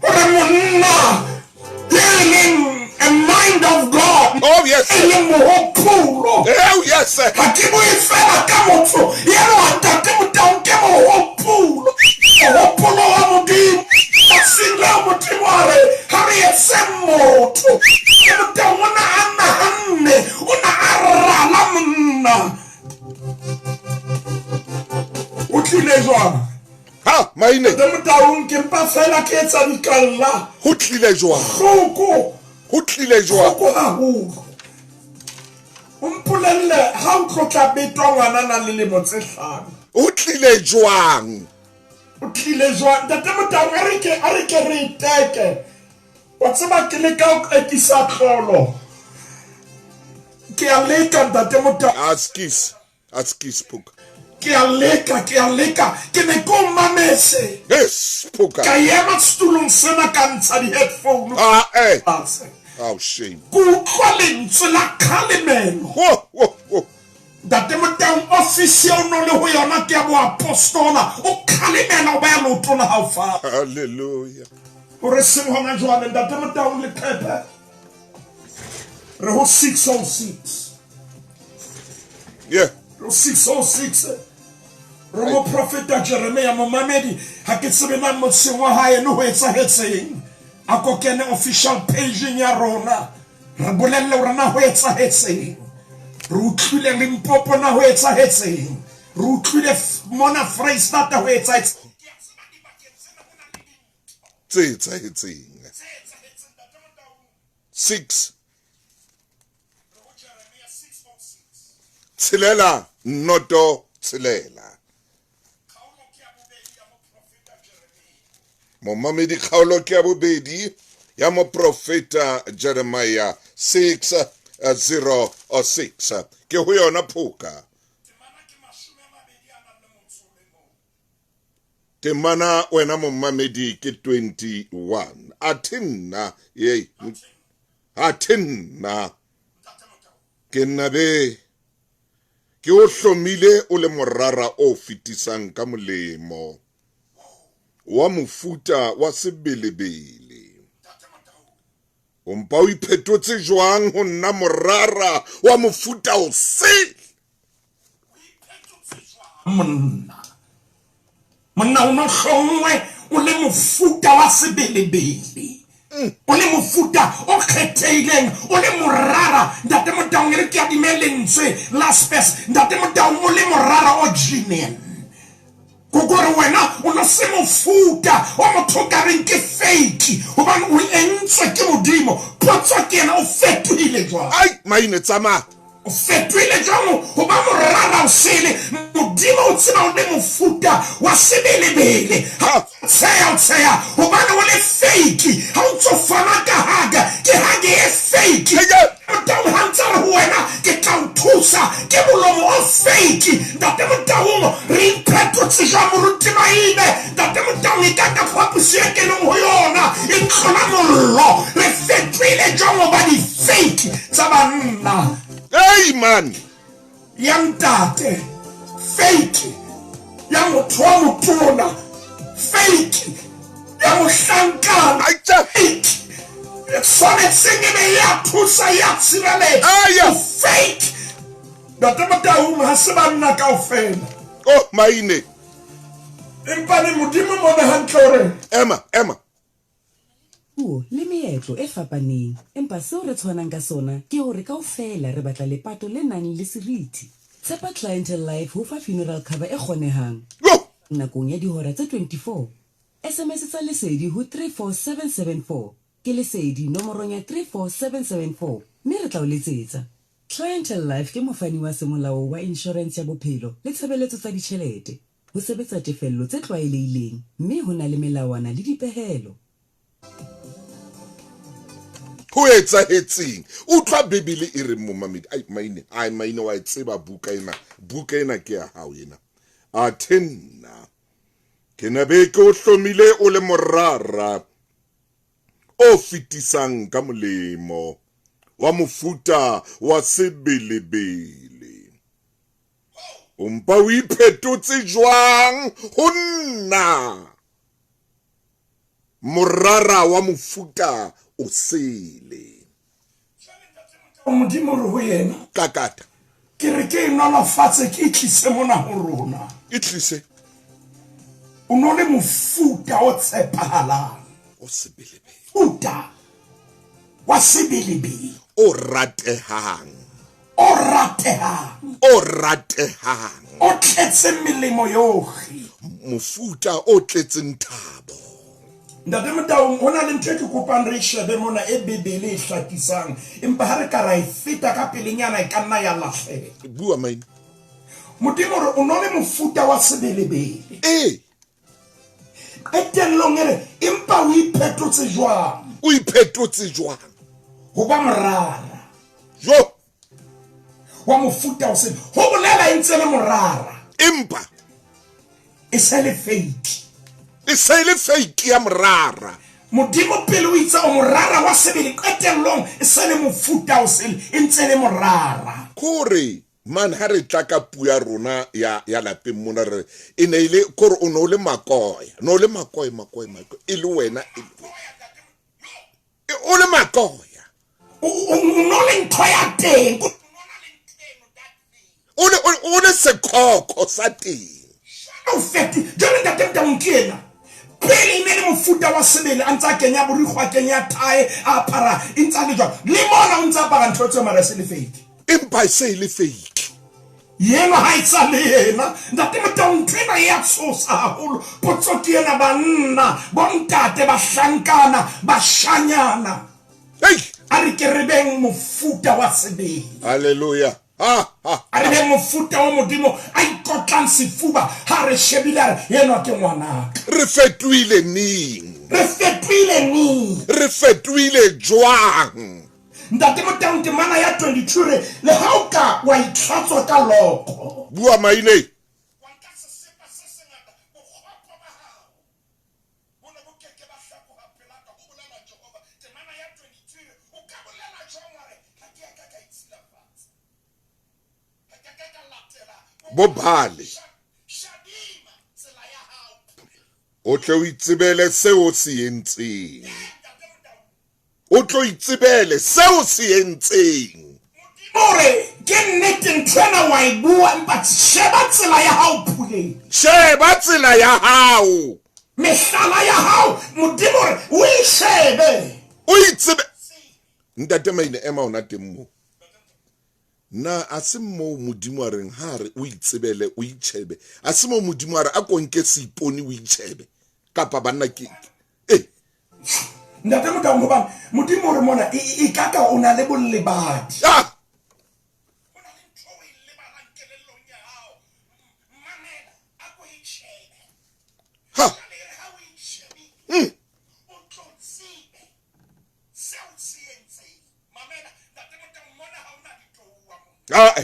hore monna e leng a mind of God, Oh, yes. e leng mohopolo. Oh, yes. Ha ke bue fela ka motho enwa, Ntate Motaung, ke mohopolo, mohopolo wa Modimo. Tsatsing leo Modimo a re ha re etse motho. Ke Motaung o na a nahanne, o na a rala monna. O tlile jwang? Ha, maine. Ntate Motaung, ke mpa fela ke etsa dikalla. Ho tlile jwang? Hloko. Ho tlile jwang? Hloko haholo. O mpolelle ha o tlo tla betwa ngwana nang le lemo tse 5. Ho tlile jwang? O tlile jwang? Ntate Motaung, a re ke, a re ke re teke. Wa tseba ke leka ho qekisa tlolo. Ke a leka, Ntate Motaung. Askis. Askis Phuka. Ke a leka, ke a leka. Ke ne ke o mametse. Yes, Phuka. Ka ema setulong sena ka ntsha di-headphone. Ah, eh. Fatshe. Oh, shame. Ke utlwa lentswe la kgalemelo. Wo, wo, wo. Ntate Motaung, office eo no le ho yona ke ya boapostola. O kgalemela o beha leoto la hao fatshe. Hallelujah. Hore seng hona jwale, Ntate Motaung, leqephe. Re ho 606. Yeah. Re ho 606. Re mo profeta Jeremia, momamedi, ha ke tsebe na motseng wa hae no ho etsahetseng. A ko kene official page ya rona. Re bolelle hore na ho etsahetseng. Re utlwile Limpopo na ho etsahetseng. Re utlwile mona Freistata ho etsahetseng. Tse etsahetseng. 6 tshelela noto tshelela. Momamedi kgaolo ke ya bobedi ya moprofeta Jeremiah 606 ke ho yona phoka. Temana wena momamedi ke 21. Athe nna, yei, athe nna, ke nna be ke o hlomile o le morara o fetisang ka molemo wa mofuta wa sebelebele. O mpa o iphetotse jwang ho nna morara wa mofuta o sele? Monna, monna o no hlongwe o le mofuta wa sebelebele, o le mofuta o kgethehileng, o le morara. Ntate Motaung, e re ke adime lentswe la Spes. Ntate Motaung, o le morara o genuine. Ko gore wena o no se mofuta wa motho o ka reng ke fake, gobane o entswe ke Modimo. Potso ke ena, o fetohile jwang? Ai, maine, tsamaya. O fetohile jwang go ba morara o sele? Modimo o tseba o le mofuta wa sebelebele. Ha o tsheya, o tsheya gobane o le fake. Ha o ntso fana ka haga, ke hage e fake. Motaung ha ntse a re ho wena, Ke tla o thusa, ke molomo o fake. Ntate Motaung, re iphetotse jwang Moruti Maine? Ntate Motaung, e ka ka phaposi e ke leng ho yona e ntlola mollo. Re fetohile jwang ho ba di-fake tsa banna? Hey man! Ya ntate, fake ya motho wa motona, fake ya mohlankana, fake e tshwanetseng e be ya thusa ya tshireletsa, fake. Ntate Motaung, ha se banna kaofela. Oh maine. Empa le Modimo mona hantle hore ema ema. Puo le meetlo e fapaneng, empa seo re tshwanang ka sona ke hore kaofela re batla lepato le nang le seriti. Tshepa Clientele Life ho fa funeral cover e kgonehang nakong ya dihora tse 24. SMS tsa Lesedi ho 34774, ke Lesedi nomorong ya 34774 mme re tla o letsetsa. Clientele Life ke mofani wa semolao wa inshorense ya bophelo le tshebeletso tsa ditjhelete. Ho sebetsa tefello tse tlwaelehileng mme ho na le melawana le dipehelo. Ho etsahetseng? Utlwa Bibele e reng momamedi. Ai maine, ai maine wa e tseba buka ena. Buka ena ke ya hao ena. Athe nna ke na be ke o hlomile o le morara o fetisang ka molemo wa mofuta wa sebelebele. O mpa o iphetotse jwang ho nna morara wa mofuta o sele? Modimo re ho yena. Kakata. Ke re ke e nolofatse ke e tlise mona ho rona. E tlise. O no le mofuta o tshepahalang. O sebelebele. Futa wa sebelebele. O ratehang. O ratehang. O ratehang. O tletseng melemo yohle. Mofuta o tletseng thabo. Ntate Motaung, ho na le ntho e ke kopang re e shebe mona e Bibele e hlakisang, empa ha re ka ra e feta ka pelenyana e ka nna ya lahleha. Bua maine. Modimo o re o no le mofuta wa sebelebele. Ee. Qetellong e re, empa o iphetotse jwang? O iphetotse jwang? Ho ba morara. Jo! Wa mofuta o sele. Ho bolela e ntse le morara. Empa. E se le fake. E se le fake ya morara. Modimo pele o itse o morara wa sebele, qetellong e se le mofuta o sele, e ntse le morara. Kore Man ha re tla ka puo ya rona ya ya lapeng mona re e ne ile kore o ne o le makoya no le makoya makoya makoya e le wena e le wena o le makoya o no le ntho ya teng o le o le sekhokho sa teng o feti jwale ntate Motaung ke ena pele e ne le mofuta wa sebele a ntse a kenya borikgwe a kenya thae a apara e ntse a le jwalo le mona o ntse apara ntho tseo mara e se le fake empa e se e le fake yena ha e sa le yena ntate Motaung ntho ena e ya tshosa haholo potso ke ena banna bontate bahlankana bashanyana. A re ke re beng mofuta wa sebele. Hallelujah. Ha, ha, A re beng mofuta wa Modimo a ikotlang sefuba ha a re shebile a re, Enwa ke ngwanaka. Re fetohile neng? Re fetohile neng? Re fetohile jwang? Ntate Motaung temana ya 22 re, Le ha o ka wa itlhatswa ka loko. Bua Maine. Bo ne bo ke ke ba hlakoha pela ka, ho bolela Jehova. Temana ya 22 e re, O ka bolela jwang wa re, Ha ke a ka ka itshilafatsa, ha ke a ka ka latela Bo Baale. Shadima tsela ya hao. O tle o itsebele seo o se entseng. O tlo itsebele seo o se entseng. Modimo o re, Ke nnete ntho ena wa e bua, empa sheba tsela ya hao phuleng. Sheba tsela ya hao. Mehlala ya hao, Modimo o re, o e shebe. O itsebe. Ntate Maine, ema hona teng moo. Na a se moo Modimo a reng ha a re o itsebele, o itjhebe? A se moo Modimo a re a ko nke seipone o itjhebe? Kapa banna ke e. Ntate Motaung, hobane Modimo o re mona e, e ka ka o na le bolebadi. Ah! Ha! Ah, eh.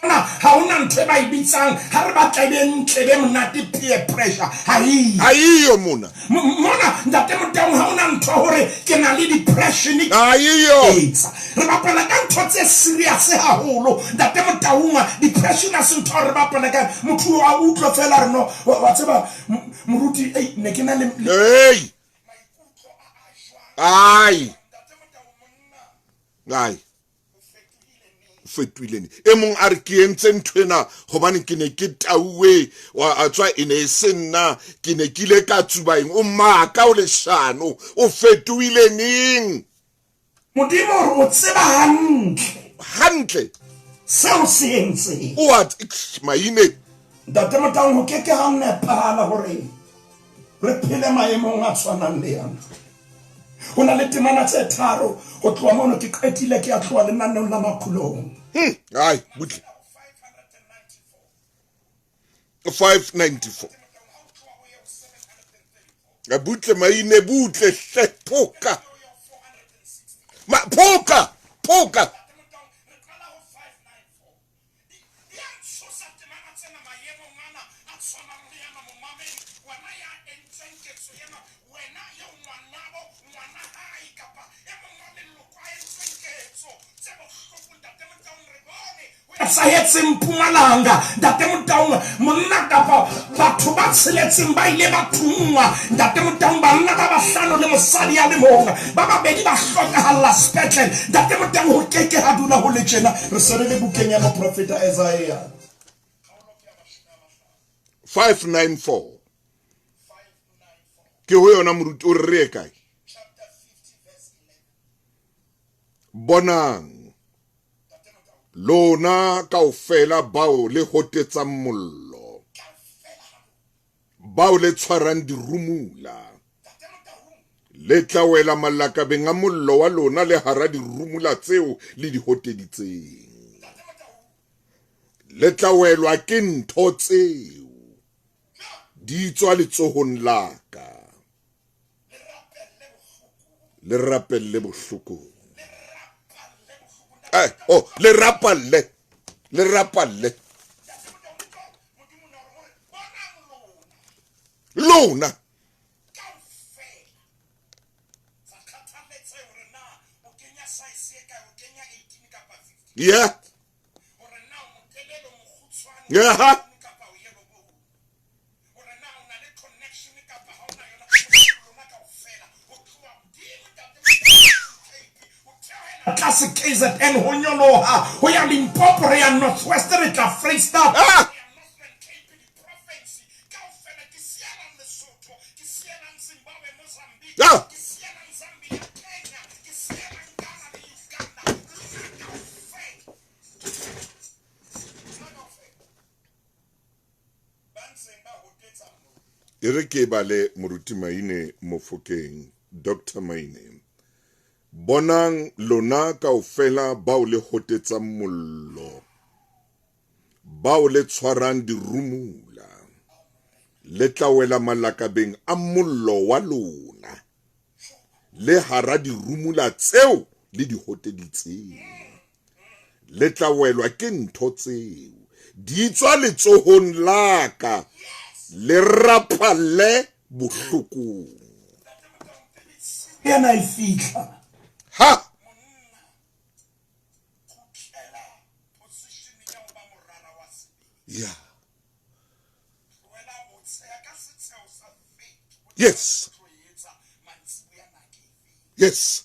Na ha hona ntho e ba e bitsang ha re batla e be ntle be monate peer pressure ha eyo. Ha eyo mona. Mona ntate Motaung ha hona ntho hore ke na le depression. Ha eyo. Etsa. Re bapala ka ntho tse serious haholo ntate Motaung depression ha se ntho re bapala ka motho a utlwa fela re no wa tseba moruti ei ne ke na le Hey. Ai. Ai. Fetohile ne. E mong a re ke entse ntho ena hobane ke ne ke tauwe wa a tswa e ne e se nna ke ne ke ile ka tsuba eng o maka o leshano o fetohile neng. Modimo o re o tseba hantle. Hantle. Seo se entseng. O a maine. Ntate Motaung ho ke ke ha nepahala hore re phele maemong a tshwanang le ana. Ho na le temana tse tharo ho tloha mono ke qetile ke a tloha lenaneong la makhulong. Hmm, ai, butle. 594. Butle maine butle hle phoka. Ma phoka, phoka. Etsahetseng Mpumalanga Ntate Motaung monna kapa batho ba tsheletseng ba ile ba thunngwa Ntate Motaung banna ba bahlano le mosadi a le mong ba babedi ba hlokahalla sepetlele Ntate Motaung ho ke ke ha dula ho le tjena re se re le bukeng ya moprofeta Isaiah 594 ke ho yona moruti o re re ye kae bonang Lona kaofela bao le hotetsang mollo, bao le tshwarang dirumula, le tla wela malakabeng a mollo wa lona le hara dirumula tseo le di hoteditseng. Le tla welwa ke ntho tseo di tswa letsohong la ka. Le rapelle bohlokong. Eh, oh, le rapalle. Le rapalle. Lona. Yeah. Yeah. Tlase KZN ho nyoloha ho ya Limpopo re ya North West re tla Freistata. Ah! Ah! E re ke bale Moruti Maine Mofokeng, Doctor Maine. Bonang lona kaofela bao le hotetsang mollo, bao le tshwarang dirumula, le tla wela malakabeng a mollo wa lona, le hara dirumula tseo le di hoteditseng. Le tla welwa ke ntho tseo, di tswa letsohong la ka, le rapalle bohlokong. Yena e fihla. Ha! Yeah. Yes. Yes.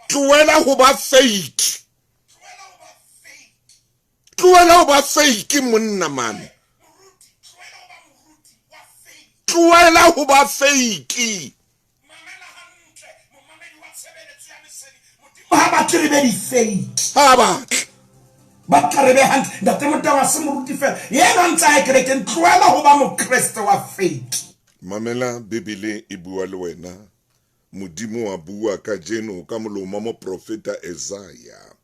Tlohela ho ba fake. Tlohela ho ba fake monna man. Tlohela ho ba fake. Ha batle re be di-fake. Ha batle. Ba tla re be hantle. Ntate Motau ha se moruti fela. Yena ntse a ya kerekeng. Tlohela ho ba Mokreste wa fake. Mamela Bibele e bua le wena. Modimo wa bua kajeno ka molomo wa moprofeta Esaia.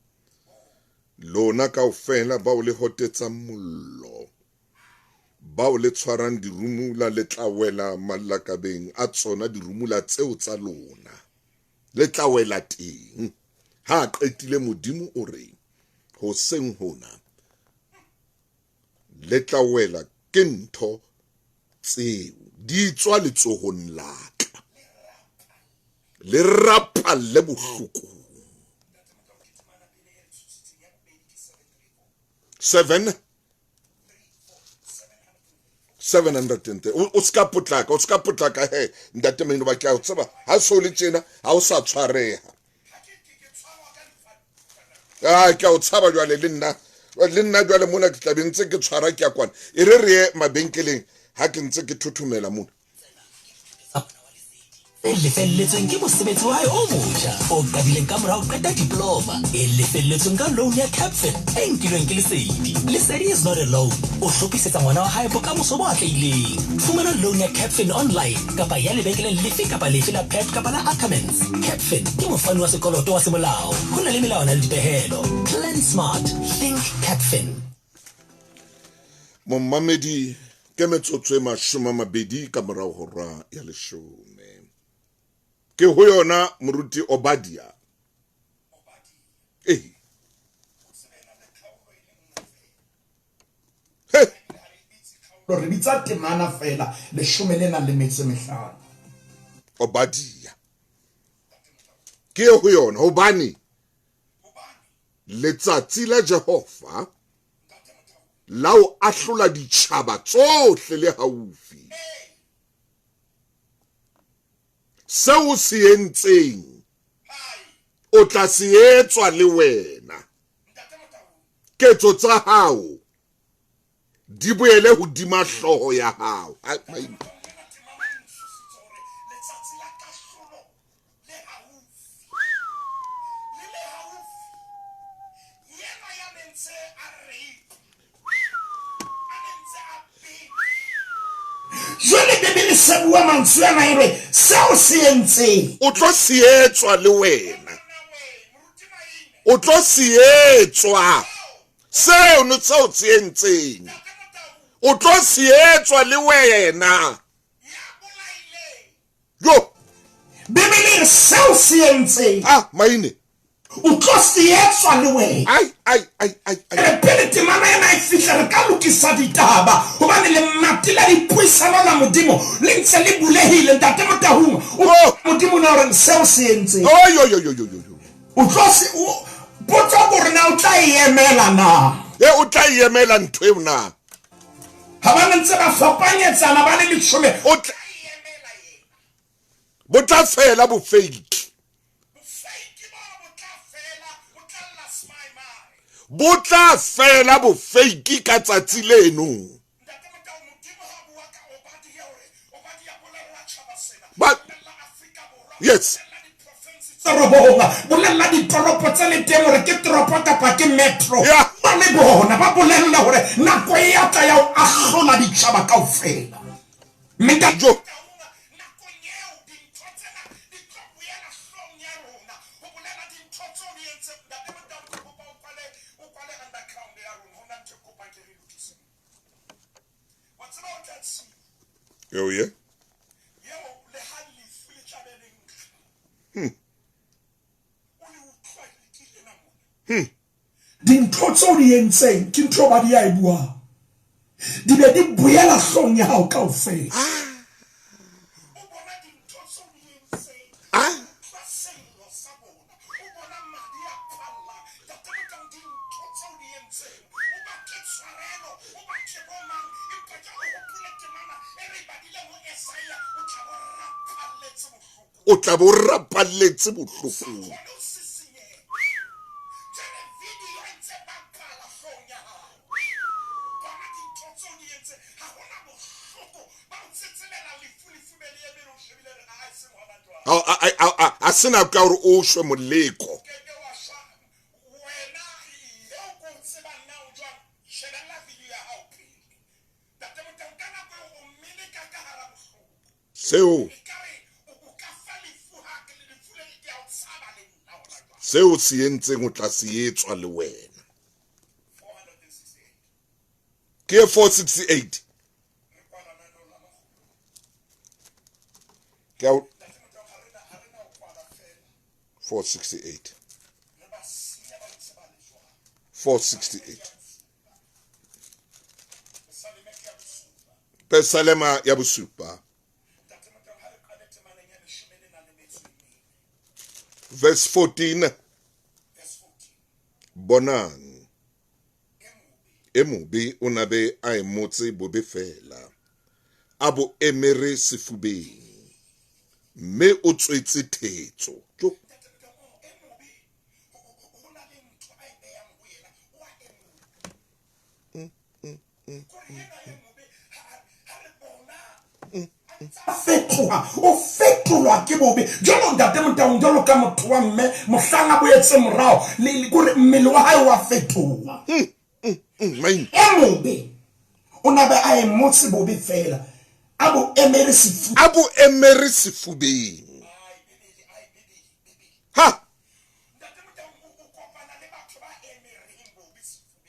Lona kaofela bao le hotetsang mollo, bao le tshwarang dirumula, le tla wela malakabeng a tsona dirumula tseo tsa lona. Le tla wela teng. Ha a qetile Modimo o re, hoseng hona le tla wela ke ntho tseo di tswa letsohong la ka, le rapalle bohlokong. 7 703 o ska potlaka, o ska potlaka he ntate Maino, ba ke a o tseba ha so le tjena ha o sa tshwareha. A ke a o tshaba jwale le nna, le nna jwale mona ke tla be ntse ke tshwara ke ya kwana. E re re ye mabenkeleng ha ke ntse ke thothomela mona. E lefelletsweng ke mosebetsi wa hae o motjha o qadileng ka mora ho qeta diploma e lefelletsweng ka loan ya Capfin e nkilweng ke Lesedi. Lesedi is not a loan. O hlophisetsa ngwana wa hae bokamoso bo atlehileng. Fumana loan ya Capfin online kapa ya lebenkeleng lefe kapa lefe la Pep kapa la Ackermans. Capfin ke mofani wa sekoloto wa semolao. Ho na le melawana le dipehelo. Plan smart. Think Capfin. Momamedi, ke metsotso e 20 ka morao hora ya 10. Ke ho yona moruti Obadia. Ee. He. Re bitsa temana fela 15. Obadia. Ke ho yona hobane letsatsi la Jehova la ho ahlola ditjhaba tsohle le haufi. Seo o se entseng o tla se etswa le wena. Ketso tsa hao di boele hodima hlooho ya hao. Jwale Bibele se bua mantswe ana e re seo se entseng o tlo se etswa le wena, o tlo se etswa seo no seo se entseng, o tlo se etswa le wena. Yo Bibele e re seo se entseng ah maine o tlo se etswa le wena. Ai ai ai ai ai. Re pele temana ena e fihla re ka lokisa ditaba hobane lemati la dipuisano la Modimo le ntse le bulehile. Ntate Motahung, Oh. Modimo na o reng seo se entseng? Oi oi oi oi oi oi. O tlo se o potso gore na o tla e emela na? E o tla e emela ntho eo na? Ha ba ntse ba fapanyetsana ba le 10. O tla bo tla fela bo fake. Bo tla fela bo fake ka tsatsi leno. Ba Yes. Toropong, bolella ditoropo tse le teng hore ke toropo kapa ke metro. Yeah. Ba le bona ba bolella hore nako e ya tla ya ho ahlola ditjhaba kaofela. Mme Jo. Eo ye. Dintho tseo di entseng ke ntho ba di a e buang. Di be di boela hlong ya hao kaofela. Ah. O tla bo rapalletse bohlokong. A se nako ya gore o shwe moleko. Seo seo se entseng o tla se etswa le wena. Ke 468. Ke 468. 468. Pesalema ya bosupa. Verse 14. Bonang, e mobe o na be a emotse bobe fela, a bo emere sefubeng, mme o tswetse thetso. Jo. Fetoha, o fetolwa ke bobe. Jwalo ntate Motaung, jwalo ka motho wa mme, mohlang a boetse morao, le kore mmele wa hae wa fetoha. E mobe o na be a emotse bobe fela, a bo emere sefubeng. A bo emere sefubeng. Ha!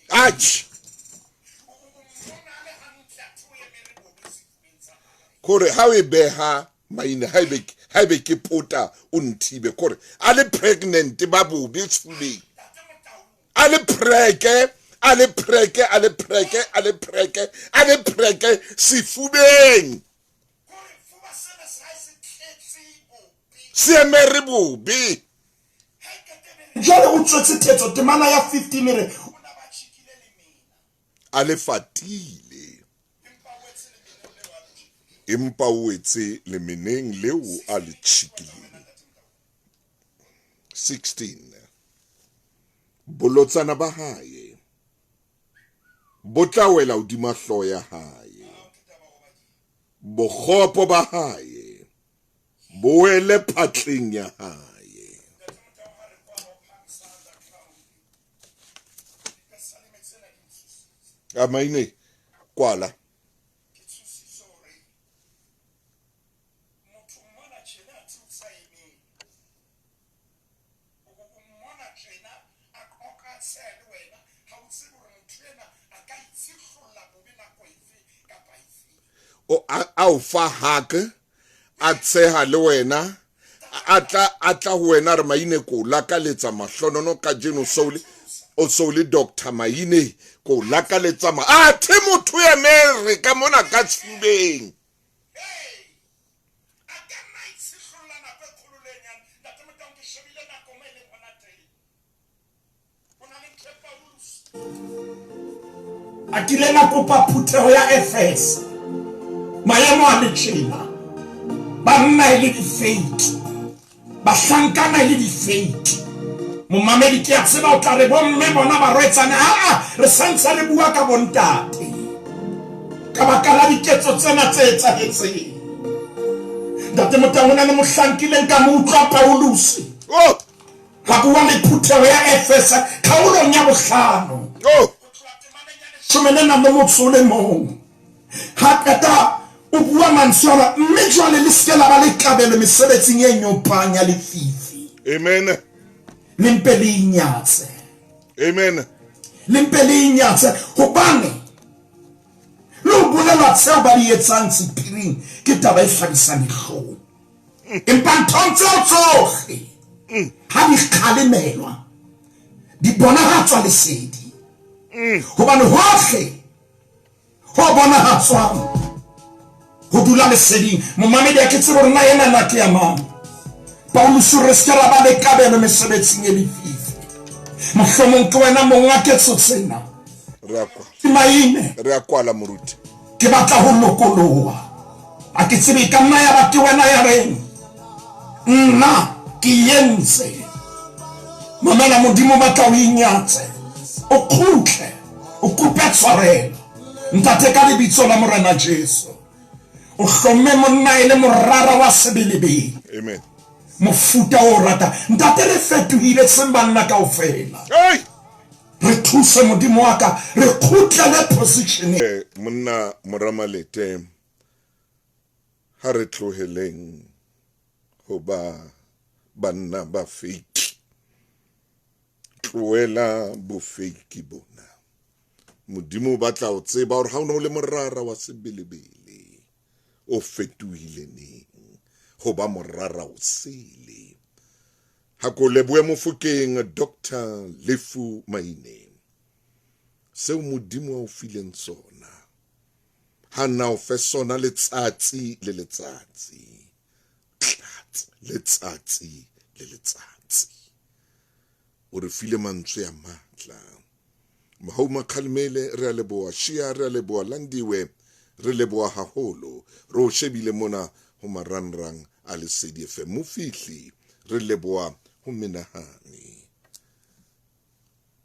Atjhe. Kore ha o e beha maina, ha ebe ha ebe ke pota o nthibe, kore a le pregnant ba bobe sefubeng, a le preke, a le preke, a le preke, a le preke, a le preke sefubeng, se emere bobe. Jwale o tswetse thetso, temana ya 15 e re, a le fatile, empa o wetse lemeneng leo a le tjhikileng. 16. Bolotsana ba hae bo tla wela hodima hlooho ya hae, bokgopo ba hae bo wele phatleng ya hae. A maine kwala. O a o fa hug, a tsheha le wena, a tla a tla ho wena re maine ko lakaletsa mahlonono kajeno, so o so le Doctor Maine ko lakaletsa ma a the motho emere ka mona ka tshubeng. A kileng a kopa phutheho ya Efese maemo a le tjena, banna e le difeiti, bahlankana e le difeiti. Momamedi, ke a tseba o tla re bomme bona barwetsana, aa re santse re bua ka bontate ka baka la diketso tsena tse etsahetseng. Ntate Motaung, o na le mohlankileng ka mo utlwa Pauluse Oh! ha bua le phutheho ya Efese kgaolong ya bohlano. Oh! Shome le nang le motso o le mong. Ha qeta o bua mantswe ana, mme jwale le se ke la ba le kabelo mesebetsing e nyopang ya lefifi. Amen. Le mpe le inyatse. Amen. Le mpe le inyatse, hobane le ho ho bolelwa tseo ba di etsang sephiring ke taba e hlabisang dihlong. Empa nthong tseo tsohle ha di kgalemelwa, di bonahatswa lesedi. Hobane hohle ho bonahatswang ho dula leseding. Momamedi, ha ke tsebe hore na ena na ke ya mang. Pauluse o re se ke ra ba le kabelo mesebetsing e lefifi. Mohlomong ke wena monga ketso tsena. Re a kwala. Ke maine. Re a kwala, moruti. Ke batla ho lokoloha. A ke tsebe, e ka nna ya ba ke wena ya reng, Nna ke entse. Mamela, Modimo o batla o inyatse, o kgutle, o kope tshwarelo. Ntate, ka lebitso la Morena Jesu, o hlomme monna e le morara wa sebelebele. Amen. Mofuta o rata. Ntate, re fetohile seng banna kaofela. Hey! Re thuse, Modimo wa ka, re kgutlele positioneng. Eh, monna Moramalete, ha re tloheleng ho ba banna ba fake. Tlohela bofeiki bona. Modimo o batla ho tseba hore ha o ne o le morara wa sebelebele, o fetohile neng ho ba morara o sele. Ha ko lebohe Mofokeng, Doctor Lefu Maine. Seo Modimo a o fileng sona, ha na o fe sona letsatsi le letsatsi. Tlatse letsatsi le letsatsi. O re file mantswe a matla. Mohau Makgalemele, re a leboha. Shia, re a leboha. Landiwe, re leboha haholo. Re o shebile mona ho marangrang a Lesedi FM. Mofihli, re leboha ho menahane.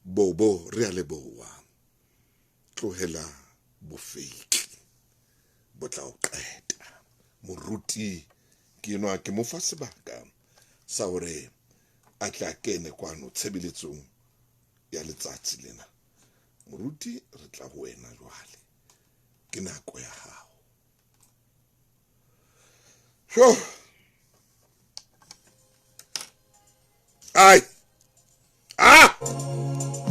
Bobo, re a leboha. Tlohela bofeiki, bo tla o qeta. Moruti ke enwa, ke mo fa sebaka sa hore a tle a kene kwano tshebeletsong ya letsatsi lena. Moruti, re tla ho wena jwale, ke nako ya hao. Sho. Ai. Ah!